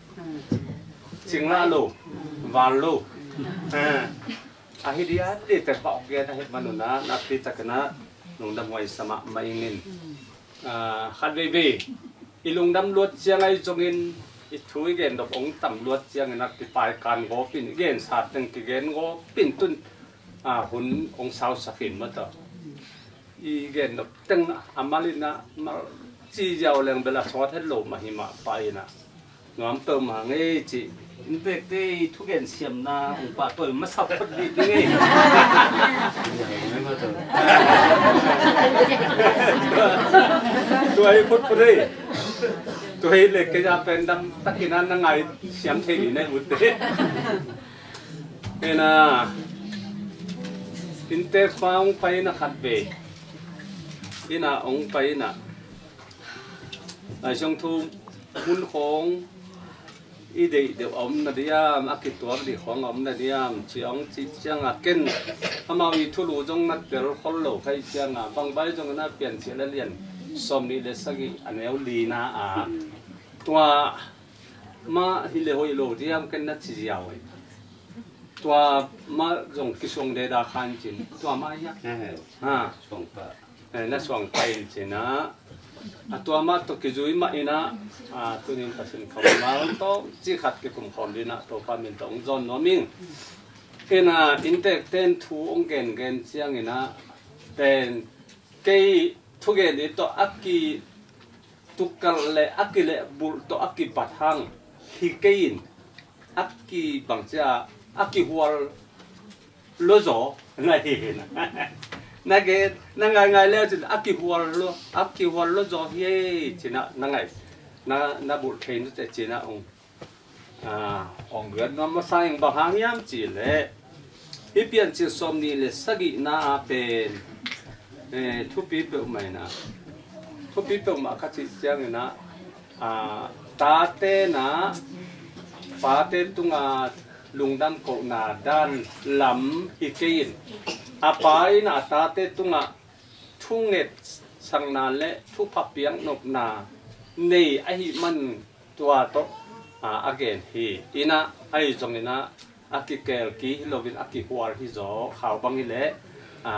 cing lah lo, val lo. Eh. Ahi dia, dite pah gen ahi manun ah nakpi takin ah lungdam huai sa mahmah ing in. Ah, khat veivei i lungdam luat ciang ahi zongin, i thu i gen dok hong tam luat ciangin ah kipai kan gawp in, i gen sa teng kigen gawp in tun, ah, hun hong sausak in mata. I gen dok teng a mal in ah, mal ci ziau leng bel a sawt het lo mah hi mah pah in ah. Nuam peuhmah ngei cih. Inntekte i thugen siamna hong pahtawi masa phot dih ding ei. Tua hi phot phot ei. Tua hi le kei a pen dam takin ah na ngai siam thei dih na utte. Ena, inntek pa hong pai in ah khat ve. Inn ah hong pai in ah, Lai Siangtho mun khawng i deih deuh a om na diam, a kituak dih khawng a om na diam, ci a hong cih ciangin ken amau i thulu zong na tel khol lo kha ih ciangin, bang vai zongin a piancil a lian sawm nih le sagih a neu lina ah, tua mah hi le hoih lo diam ken na ci ziau ei. Tua mah zong kisuang deda khan cin, tua mah hiam? Ha. Suang pah. Eh, na suang pah in cin ah, a tua mah tawh kizui mah in ah, a, tunin Pasian kammal tawh ci khat kikum khawm ding ah Topa min tawh hong zawn nuam ing. Ken a inntek ten thu hong gengen ciangin ah, pen kei thugen ding tawh a ki tukkal le a kilehbulh tawh a kibat hang hi kei in, a kibang cia a kihual lo zaw na hi hi na. Na gen na ngaingai le cin a kihual lo, a kihual lo zaw hi ei cin ah na ngai, na, na bulh thei nute cin ah ung. A, hong guat nuam masa ing. Bang hang hiam cih leh hih Piancil sawmnih le sagihna ah pen, eh, thupi peuhmah in ah, thupi peuhmah ka cih ciangin ah, a, tate in ah pate tunga lungdam kohna dan lam hi kei in, a pa in ah a tate tungah thungetsakna le thupha piaknopna nei ahih man tua tawh, a, a gen hi. In ah ahi zongin ah a kikelki hi loin a kihual hi zaw, khau bang hi leh, a,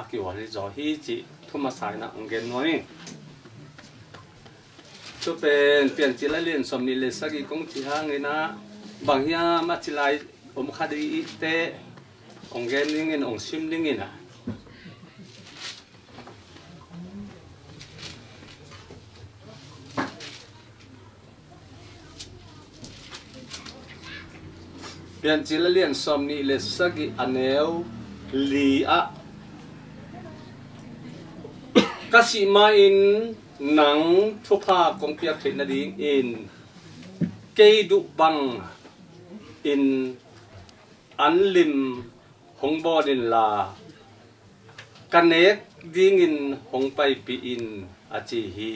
a kihual hi zaw hi cih thu masa in ah hong gen nuam ing. Tua pen Piancil a lian sawmnih le sagih kong cih hangin ah bang hiam a ci lai om kha ding i hih teh hong gen dingin, hong sim dingin ah. Piancil a lian sawmnih le sagih a neu li ah, ka sih ma-in nang thupha kong piak theih nadingin kei duh bangin an lim hong bawl inla, ka nek dingin hong paipih in, a ci hi.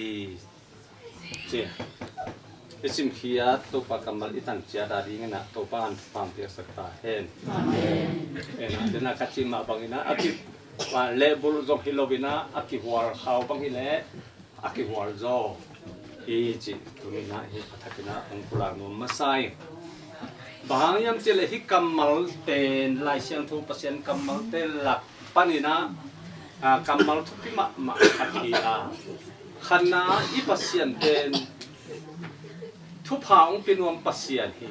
Ci. I simkhiat Topa kammal i tan ciat a dingin ah Topa in thupha piaksak ta hen. Amen. En ah, den ah ka cih mah bangin ah a ki, a, lehbulh zong hi loin ah a kihual khau bang hi leh a kihual zaw hi cih tuni-in ah hih a thakin ah hong pulak nuam masa ing. Bang hang hiam cih leh hih kammal pen Lai Siangtho Pasian kammalte lak panin ah, a, kammal thupi mahmah khat hi a, khatna i Pasian pen thupha hong pia nuam Pasian hi.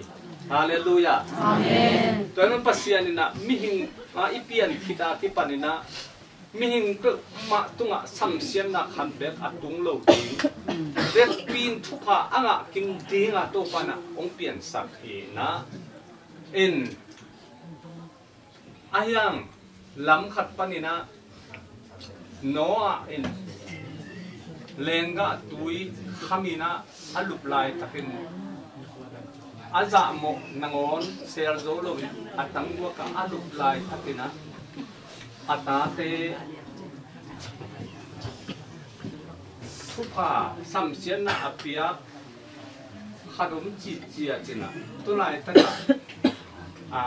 Halleluiah. Amen. Tua ahih manin Pasian in ah mihing, a, i pian khit a kipanin ah mihing peuhmah tungah samsiatna khat bek a tung lo ding, vekpi-in thupha a ngah kim ding a Topa in ah hong piansak hi. Na in, a hiang lam khat panin ah Noah in lenggah tui khamin ah a lup laitakin a zahmawh nangawn sel zo loin a tangguak ah a lup laitakin ah a tate thupha samsiatna a piak khat om cihciah cin ah, tu laitak ah, a,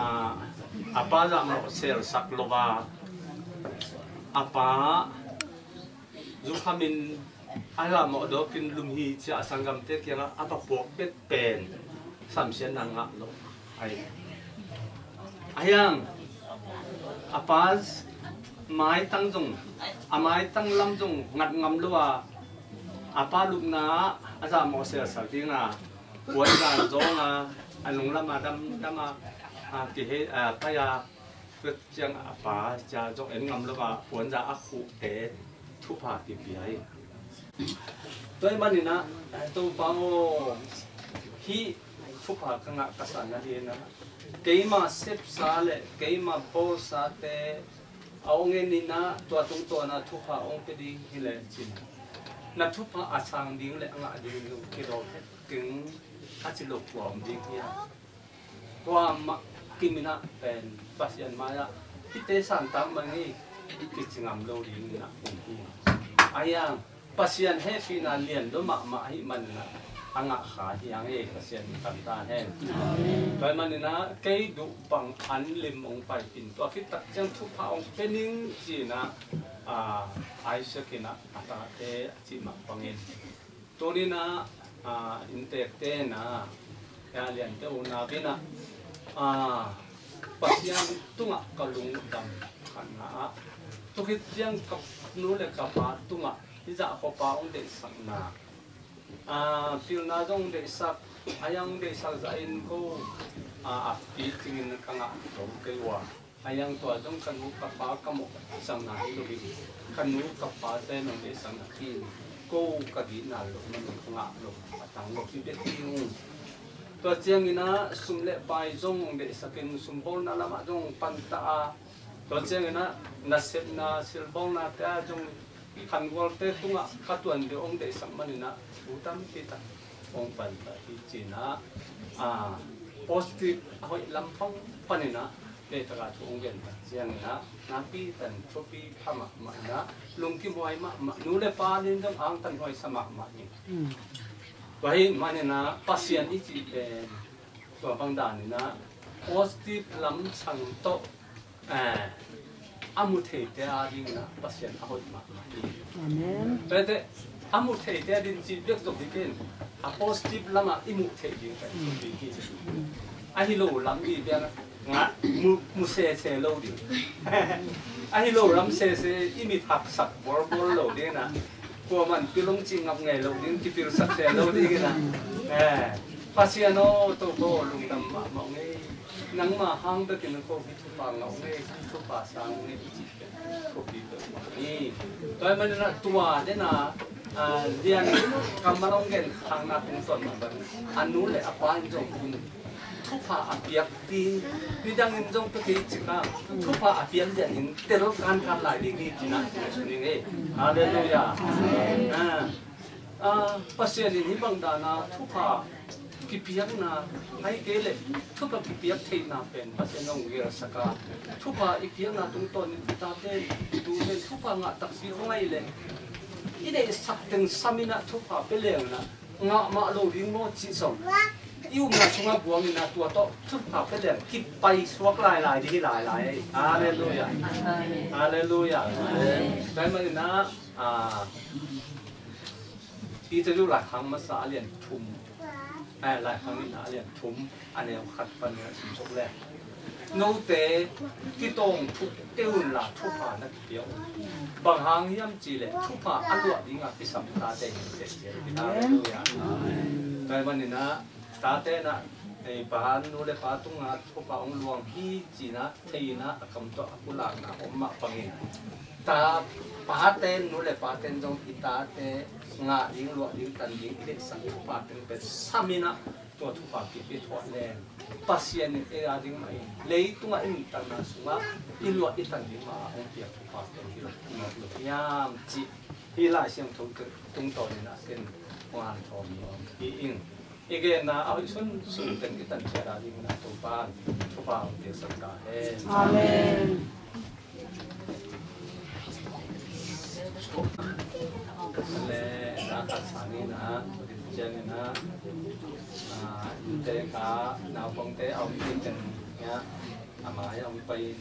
a pa zahmawh selsak lo a, a pa zukhamin a zahmawh dawkin lum hi ci-a a sanggamte kiangah a va puak pet pen samsiatna ngah lo. Ai. A hiang, a pa maitang zong, a maitang lam zong ngat ngam lo a, a pa lupna ah a zahmawh selsak ding a, puanza zawng a, a nunglam a damdam a, a, kihei, a, pai a, tua ciang a pa cia zong en ngam lo a, puanza a khuhte thupha kipia hi. Tua ahih manin ah, Topa aw, hih thupha ka ngah ka san nadingin ah, keima sepsa le keima bawlsate a hong en in ah, tua tungtawn ah thupha hong pia ding hi lecin, na thupha a sang ding le a ngah ding zong kidawl het ding, a ci lo kua om ding hiam? Kuamah kimin ah pen Pasian mai-ah hihte san tak mah ing, kici ngam lo dingin ah um hi. A hiang, Pasian hehpihna lian lua mahmah ahih manin ah a ngah kha hi hang e, Pasian in thangtat hen. Tua ahih manin ah kei duh bang an lim hong paipih in, tua khit tak ciang thupha hong pia ning ci-in ah, a, Isaac in ah a tate a cih mah bangin, tuni-in ah, a, inntekte in ah, a liante uh na bek in ah, a, Pasian tungah ka lungdam khatna ah, tukhit ciang ka nu le ka pa tungah hih zah khuapa hong deihsakna, aa, pilna zong hong deihsak, a yang hong deihsak zahin ko, aa, a picingin ka ngah lo kei uh a, a yang tua zong ka nu ka pa ka mawhsakna hi lo hi. Ka nu ka pate nong deihsakna hi. Ko ka gihna lo, man ka ngah lo, a tang lo hi bek hi ung. Tua ciangin ah sum le pai zong hong deihsakin sum bawlna lamah zong hong panta a, tua ciangin ah nasepna silbawlnate ah zong khangualte tungah ka tuan deuh hong deihsak manin ah thu tampi tak hong panta hi ci-in ah, a, positive a hoih lam pang panin ah deihtak a thu hong gen tak ciangin ah nakpi tan thupi pha mahmah in ah lungkimhuai mahmah, nu le pa nin zong angtanhuai sa mahmah hi. Tua ahih manin ah Pasian i cih pen tua bang danin ah positive lam sang tawh, eh, a mu theite a dingin ah Pasian a hoih mahmah hi. Amen. Tua hi teh a mu theite a ding cih bek zong hi kei in, a positive lamah i muh theih ding ka hi hi. Ahi lo lam i biang ngah mu, mu sese lo ding. Ahi lo lam sese i mit haksak bawlbawl lo ding in ah, kuaman pilung cih ngap ngei lo ding, kipilsak se lo ding in ah. Eh, Pasian aw, Topa aw, lungdam mahmah ung ei. Nangma hang bekin ko hih thupha ngah ung ei, hih thupha sang ung ei i cih pen thupi peuhmah hi. Tua ahih manin ah tua den a, ah, lian kammal hong gen khakna tungtawn mah bang a nu le a pa in zong thupha a piak ding, nidangin zong tua kei cik a thupha a piak lianin tel kankan lai ding hi ci-in ah sun ing ei. Halleluiah. Ah, ah, Pasian in hih bang dan a thupha kipiakna, ahih kei leh thupha kipiak theihna pen Pasian hong gelsak a, thupha i piakna tungtawnin i tate, i tute thupha ngah takpi hong ahih leh i deihsak teng sam in ah thupha pia leng in ah ngah mah lo ding maw cih zong i upna sungah buang in ah tua tawh thupha pia leng kipai suak lailai ding hi lailai. Halleluiah. Halleluiah. Tua ahih manin ah, ah, Peter Lai Khang masa a lian thum, eh, Lai Khang nihna a lian thum, a neu khat pan a sim suk le. Note kitawng thuk kei un la thupha na kipia un. Bang hang hiam cih leh thupha a luah ding a kisam tate hi teh ci hi. Halleluiah. Tua ahih manin ah tate in ah, eh, pa, nu le pa tungah thupha hong luang hi ci-in ah thei in ah a kam tawh a pulakna om mah bangin, ta, pate, nu le pate in zong i tate ngah ding, luah ding, tan ding i deihsak thupha teng pen sam in ah tua thupha kipia thuah leng Pasian in ei a ding mah in leitungah i nuntakna sungah i luah i tan ding mah a hong piak thupha teng hi lo, hi lo hiam cih hih Lai Siangtho tungtawnin ah ken hong hanthawn nuam hi ing. I genna a hoih sunsun teng i tan ciat a dingin ah Topa'n thupha hong piaksak ta hen. Amen. Le na khat sangin ah, tua ciangin ah, ah, innte ka naupangte a om ding teng hi a, a mai a hong pai in,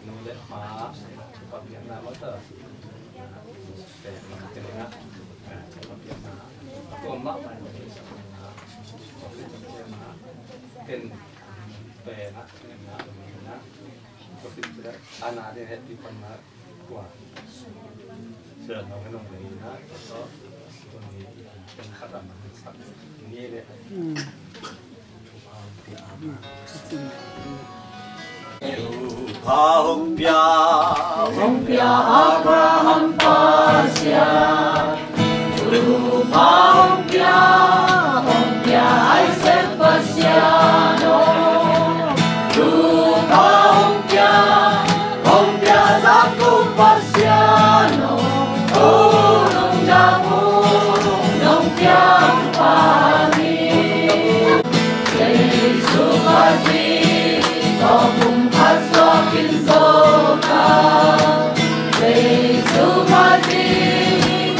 nu le pa thupha piakna mah ta. Te, te, te, te, thupha piakna. Tua mah mah. Ken, pen, na, na, na. Tua khit cia, a na ding happy pan na. Tua. Sia nong, nong le na. Tua. Tua ni, ken khat a man sak. Ni le. Thupha hong pia, hong pia Abraham Pasian. Thupha hong pia, hong pia Isaac Pasian aw. Thupha hong pia, hong pia Jacob Pasian aw. O nong jabu, nong piang pa ni. Jesu Khazih tawh kum khat suak in zo ta. Jesu Khazih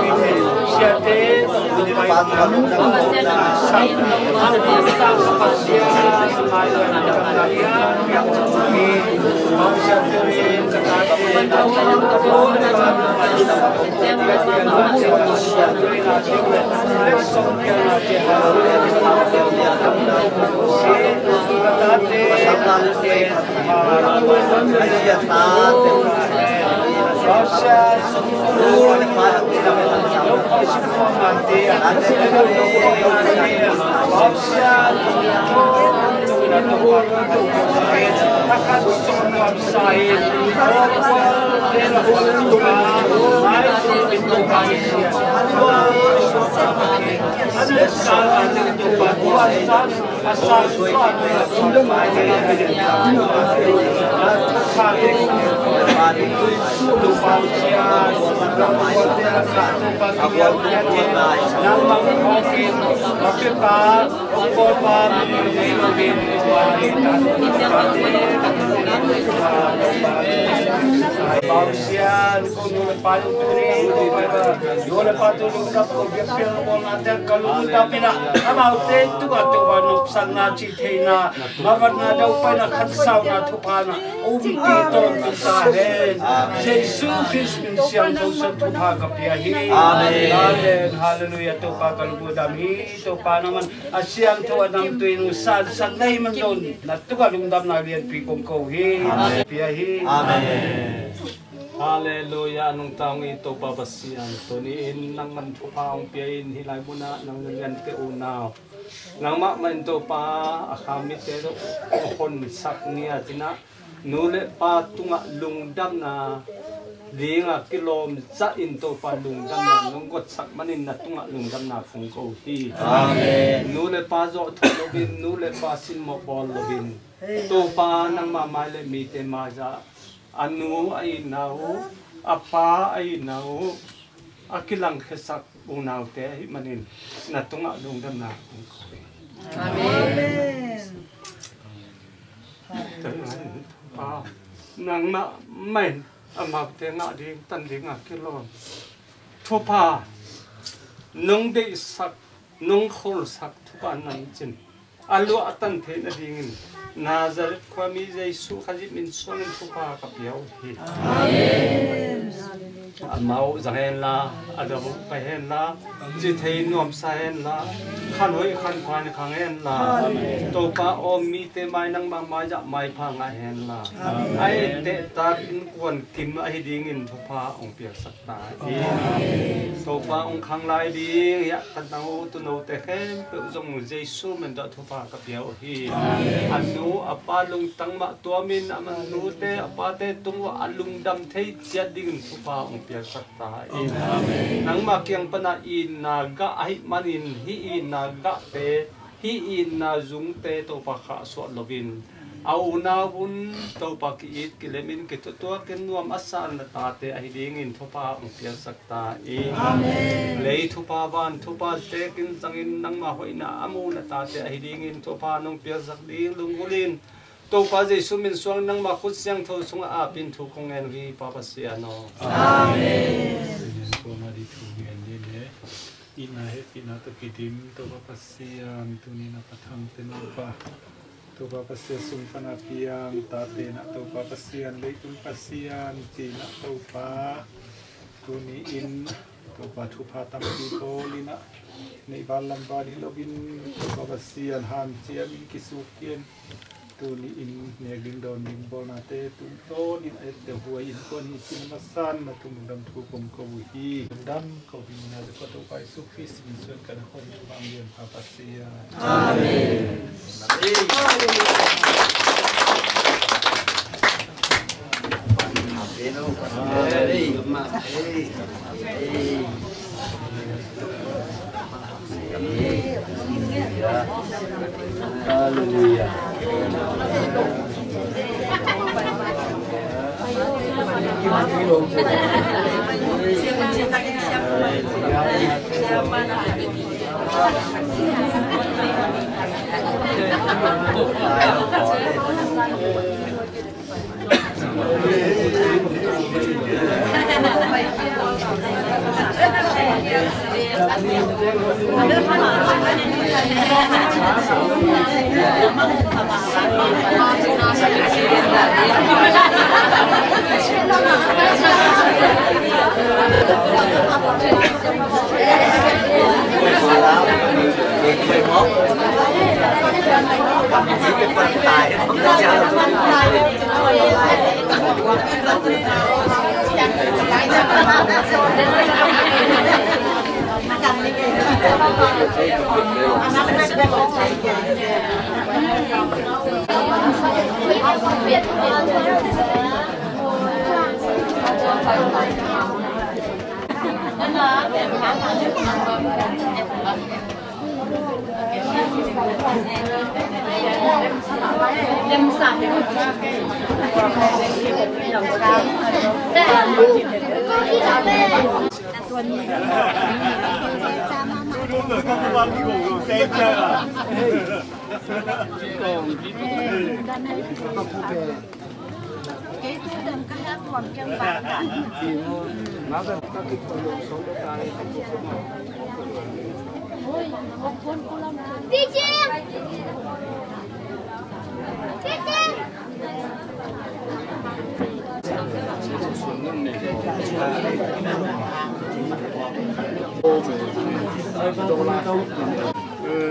Pasian, ko nu le pa lungdam, ko nu le pa lungdam, ko biakpiak bawlnate ka lungdam in ah, amaute tungah Topa nopsakna, cih theihna, mavanna, daupaina, khansauna, thupha na umpi tawntung ta hen. Jesu Khrist min siangtho suang thupha ka pia hi. Amen. Amen. Halleluiah. Topa ka lungdam hi. Topa nangman a siangtho a namtui nung sansak na hih man lo-in na tungah lungdamna lianpi kong ko hi. Amen. Pia hi. Amen. Halleluiah. Nungta hong it Topa Pasian, tuni-in nangman thupha hong pia in, hih lai munah nang na lian teh unau, nangmah mah in Topa, a kha mite tawh honsak ngiat in ah, nu le pa tungah lungdamna dinga kilawm zahin Topa lungdamna nong gotsak manin na tungah lungdamna kong ko hi. Amen. Nu le pa zawhthawh loin, nu le pa simmawh bawl loin, Topa nangma mai le mite mai-ah a nu a itna uh, a pa a itna uh a kilangkhiasak unaute ahih manin na tungah lungdamna kong ko hi. Amen. Amen. Topa, nangmah mah in amaute ngah ding, tan dinga kilawm thupha nong deihsak, nong kholsak thupha nang cin a luah a tan theih nadingin Nazareth khuami Jesu Khazih min suangin thupha ka pia uh hi. Amen. Amau zang henla, a dam uh pai henla, ci thei nuamsa henla, khan hoih khan pha in khang henla, Topa aw, mite mai nangmah mai-ah maipha ngah henla, a etteh tak innkuan kim ahi dingin thupha hong piaksak ta hi. Topa hong khang lai ding hiah ka nau tuunote khempeuh zong Jesu min tawh thupha ka pia uh hi. A nu a pa lungtang mah tuamin a nute a pate tung uah a lungdam thei ciat dingin thupha hong piaksak ta hi. Nangmah kiang pana itna gah ahih manin hih itna gahte, hih itna zungte Topa khahsuah loin, a unau un Topa ki-it kilemin kithutuakin nuam a san na tate ahi dingin thupha hong piaksak ta hi. Amen. Lei thupha van thupha tekin zangin nangmah hoihna a mu na tate ahi dingin thupha nong piaksak ding lunggulhin, Topa Jesu min suang nangmah khut siangtho sungah apin thu kong ngen uh hi, Pa Pasian aw. Amen. Itna hehpihna tawh kidim Topa Pasian, tuni-in a Pa Thangte nupa, Topa Pasian sung pana piang tate na Topa Pasian, leitung Pasian cina Topa, tuni-in Topa thupha tampi bawlin ah, neih val lam val hi loin Topa Pasian hanciamin kisuk in, tuni-in nek ding dawn ding bawlnate tungtawnin a etteh huai innkuan hi cin a masan na tung lungdam thu kong ko uh hi. Lungdam ko ding na Topa Jesu Khrist min suang ka na khawm thupha hong lian pha Pasian. Amen. Halleluiah.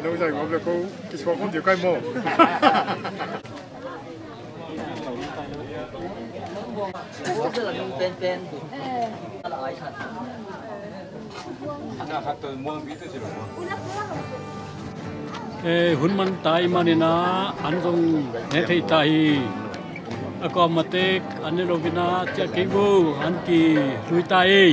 Nong zai ngam le ko kisuak ngam zia kai maw? Eh, hun man tai manin ah an zong ne thei ta hi. A kua matek an ne lo in ah ciah kei vo, an kihlui ta ei.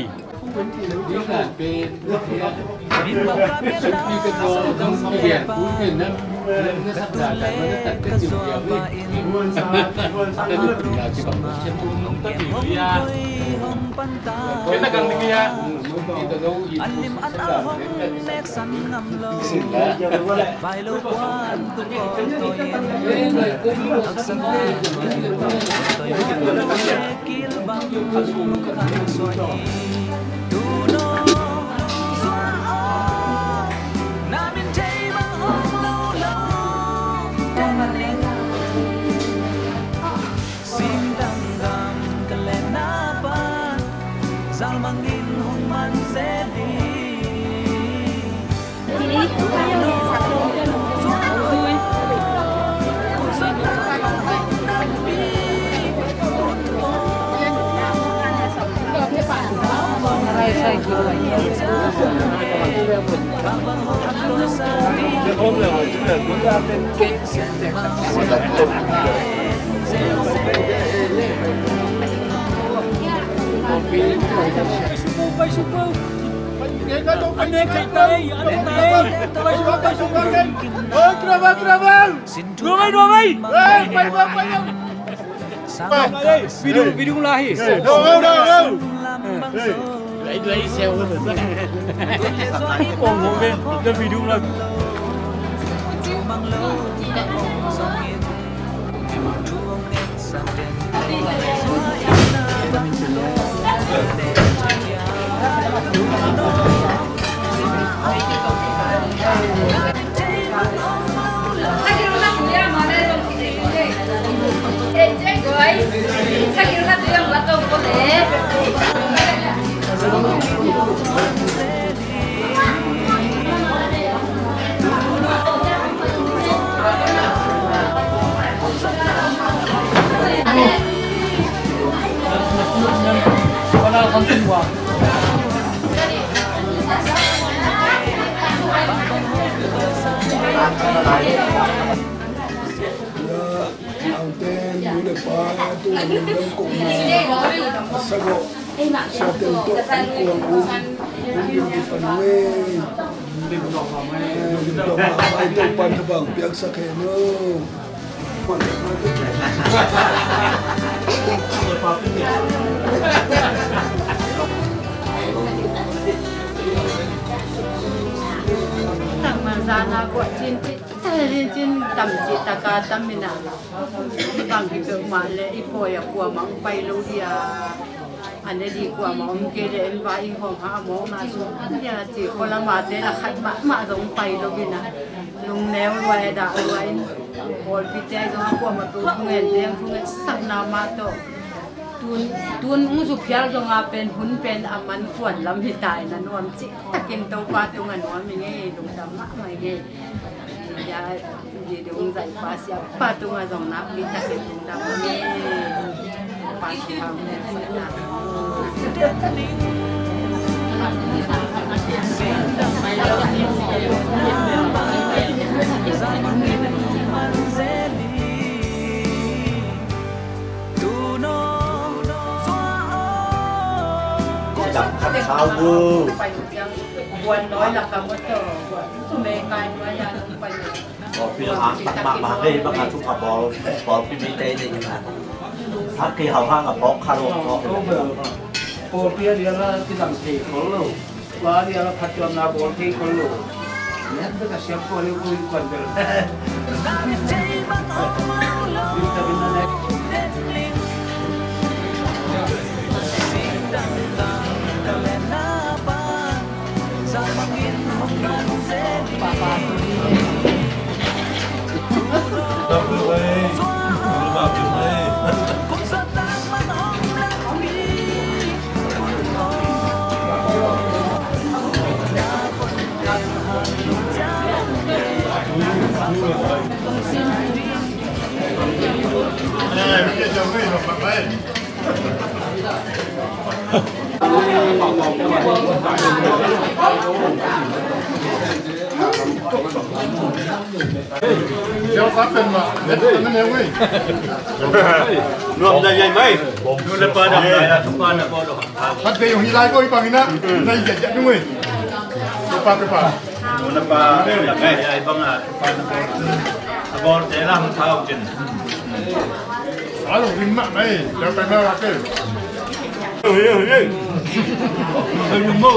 Video, video lah hi. Aute nu le pa, tu nu le kong na, a sagawh siate tawh an kuang un, un ding kipan ngei. Lim tawh mahmah ei, Topa'n thabang piaksak hen aw. Lim tawh mahmah ei. Zana kuah cin cin, cin cin tam cin taka tam ina. Hih bang hi peuhmah le i pawi a kuamah hong pai lo hi a. A ne dih kuamah om kei le en vai i hong ha a mawkna sung hi a ci. Khualamate la khat mahmah zong pai lo ina. Lungneu lua e dah lua in. Pawlpite zong a kuamah tu thungen deng thungen sakna mah tawh. Tun, tun ung zu phial zonga pen hun pen a man kuan lam hi ta in a nuam cih takin Topa tungah nuam i ngei, lungdam mahmah i ngei. Ya, di dung zai pa siapa tungah zong nak cih takin lungdam i ngei. Pa siapa. Pawlpi a hang tak mahmah ngei bang a, tung a bawl, pawlpi mite nih a hak kei hau hang a pawk kha lo. Pawlpi a lian a kidang thei khol lo. Tua lian a phattuamna bawl thei khol lo. Lian bek a siam khol lo, koi kuan bel. Nuam dai yai mai. Nu le pa dam dai a, tu pa na ko do. Hat de yong hi lai ko i bang ina. Nai yai yai nu mai. Tu pa, tu pa. Nu le pa dam dai yai bang a, tu pa na ko. A bol te lam thau cin. Alo rim ma mai. Dam dai ma wa te. Oi, oi, oi. Oi, mo.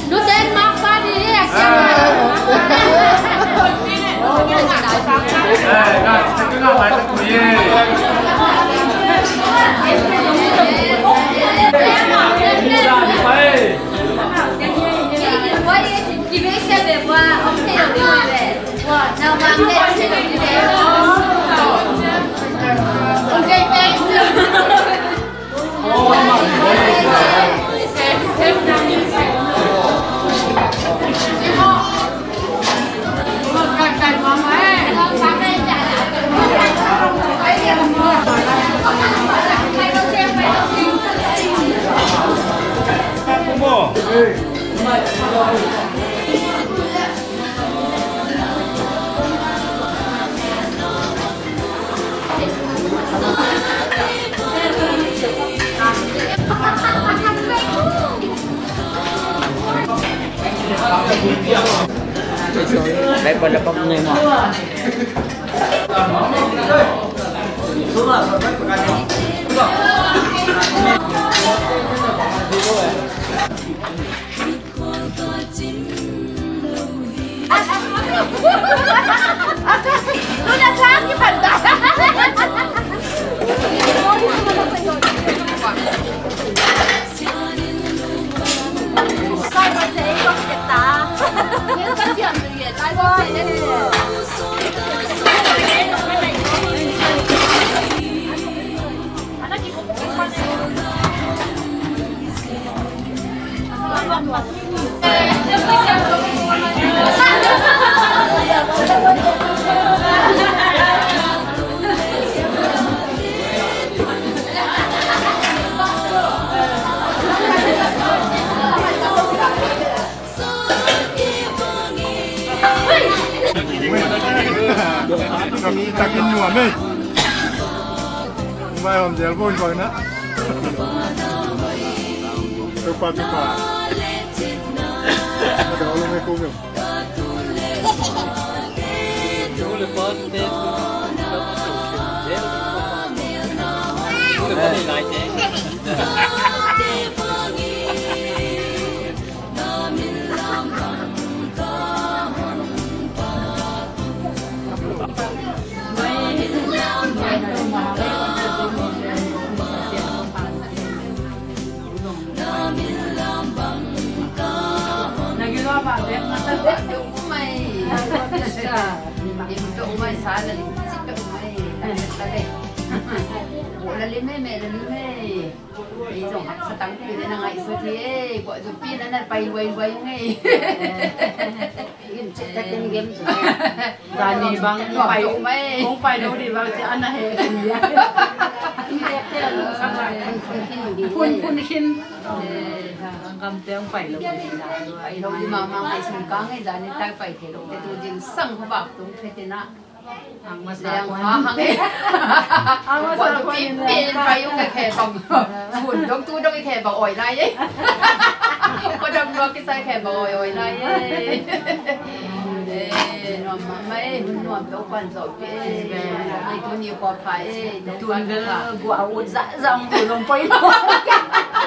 Nuten mak pa di. Takin nuam ei. Vai om zel boy boy na. Tupa tupa. Ada orang ekor ke? Lim peuh mai, sa la lim cik peuh mai. Lim peuh mai. Buh la lim ei, meh la lim ei. Ei zong haksa tampi le na ngaihsut hi ei. Guah zu pi na na pai luai luai ngei. Lim cik tak lim gem cik. Zani bang kong pai, kong pai lo dih bang ci an na he. Phun phun khin. Gam teng pai lo dih na. Pai lo dih mah mah pai sung kang ei zani tak pai thei lo te tu zingsang kha bak tung phet in ah. Ang masa kuan. Ang masa kuan. Pin pai ung ka khe bang. Phun dong tu dong i khe bang oi lai ei. Ko dong nuak i sai khe bang oi oi lai ei. Eh, nuam mah mai, hun nuam to kuan zo pi ei. Mai tu ni ko pha ei. Tun bel gua ut za zam tu long poi lo.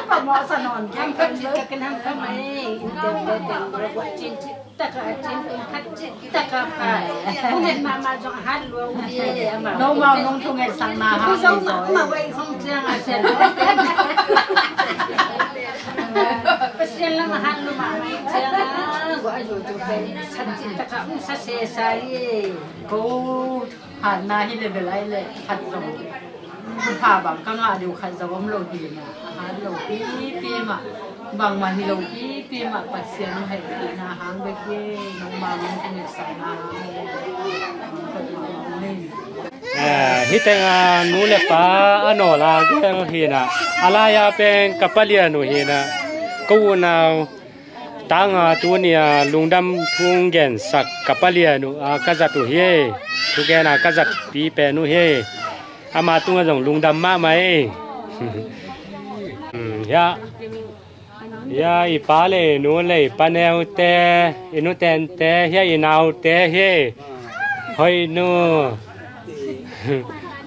Pa mo sa non. Ang kan cik kan ham ka mai. In tem tem tem gua cin cik. Taka cin kum khat cik taka pai. Kung et mama zong a hat lua u ye ama. No ma nong thung et sang na ha. Ku zong ma ma wei hong ciang a sen. Pasian lam a hat lu ma wei ciang a. Gua a yo yo pe. Khat cik taka ung sa se sa ye. Ko. Hatna hi le belai le khat zong. Pha bang ka ngah deuh khat zong om lo hi na. A hat lo pipi mah. Bangmah hi lo pipi mah Pasian hong hehpihna hang bek hi. Nangmah mong kong hehsakna hang. Eh, hih tengah nu le pa a nawl a gel hi na. A lai-a pen ka palian uh hi na. Ka unau Tanga tuni a lungdam thu hong gensak ka palian uh a ka zat uh hi. Thugen a ka zatpi pen uh hi. Ama tungah zong lungdam mahmah hi. Hmm, ya. Ya, i pa le i nu le i pa neute, i nutente, ya, i naute hi. Hoih nu.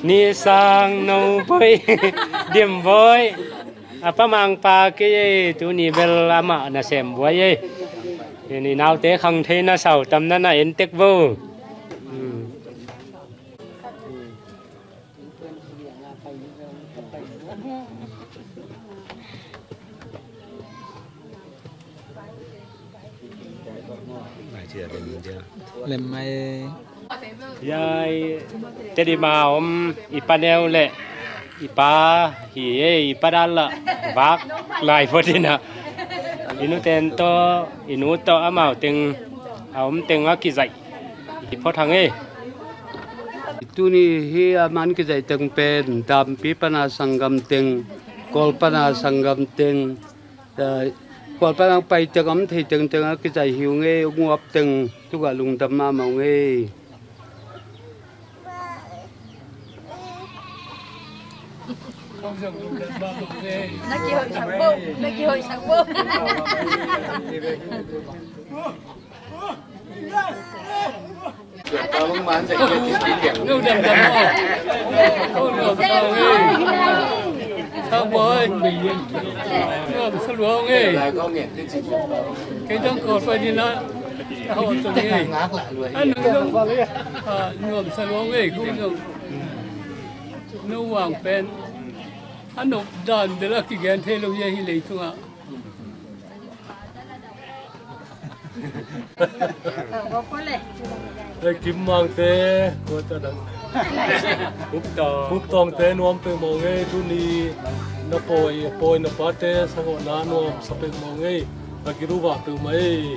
Nisang no boih. Dim boih. A pa Mangpa kei ei, tuni bel amah nasem buai ei. I naute khang thei na sau tam na na en tek vo. Hmm. Lem mai. Yai, Tedim a om i pa neu le i pa hi e, i pa dal la vak lai phot ina. I nu ten to, i nu to amau teng a om teng a kizaih i phot hang e. Tuni hi a man kizaih teng pen dampi pana sanggam teng, Kawl pana sanggam teng, Kual pan ang pai teng om thei teng teng a kizaih hi ung ei, ung uap teng tungah lungdam mahmah ung ei. Na kihoih sak bo, na kihoih sak bo. Nuam dam dam aw. Ko nuam sa ung ei. Sang Bawi. Nuam sa lua ung ei. Kei dang Kawl pai ni na. Ka hawh tung ei. A nuam dam. A nuam sa lua ung ei. Ko nuam. Nu Wang pen a nop dan bel a kigen thei lo hi a hi leitungah. Ei, Kim Mangte, kua ta dang. Hup Tawng. Hup Tawngte nuam peuhmah ung ei, tuni na pawi, pawi na pate, sangawhna nuam sa peuhmah ung ei, a kiruva peuhmah ei.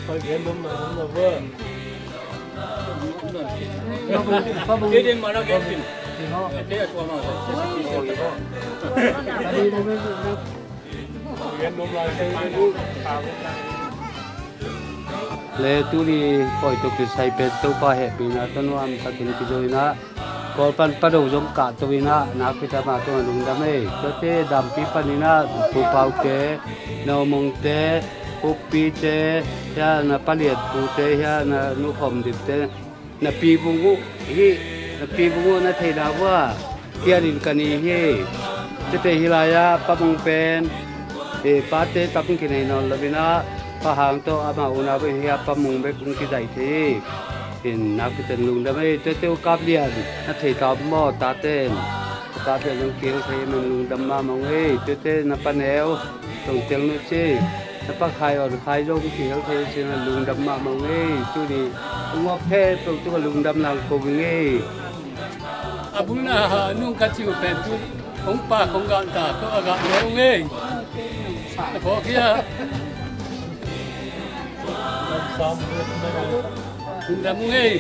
Pagyan nuam na nuam na vua. Kei din mara kei din. Kei a tua ma. Le tuni koi to kisai pen Topa hehpihna tawh nuam takin kizo inah, Kawl pan Pado zong kahto inah, nakpi ta mah tungah lungdam ei. Tuate dampi pan inah, Pu Paute, Nau Mongte, Puppite, hia na paliatpute, hia na nukhawm dipte, na pi vung uh hi, na pi vung uh na theihna vua kianin ka ni hi. Tete hi lai-ah Pa Mung pen, e, pate tam kinei nawn lo inah, Pa Hang tawh amah unau bek hi a, Pa Mung bek hong kizaih thei hi. In nakpi ten lungdam ei, tete uh Kap Lian na thei ta maw, taten Kap Lian hong kiang thei, men lungdam mahmah ung ei, tete na pa neu tong tel nu ci. Pakhai on khai zong kihelthei sin a lungdam mahmah ung ei. Tuni ung awk khempeuh tungah lungdam lang ko ung ei. A bulna ha nung ka cih uh pen tu hong pa kong gah ta ko a gah le ung ei. A phawk hia? Lungdam ung ei.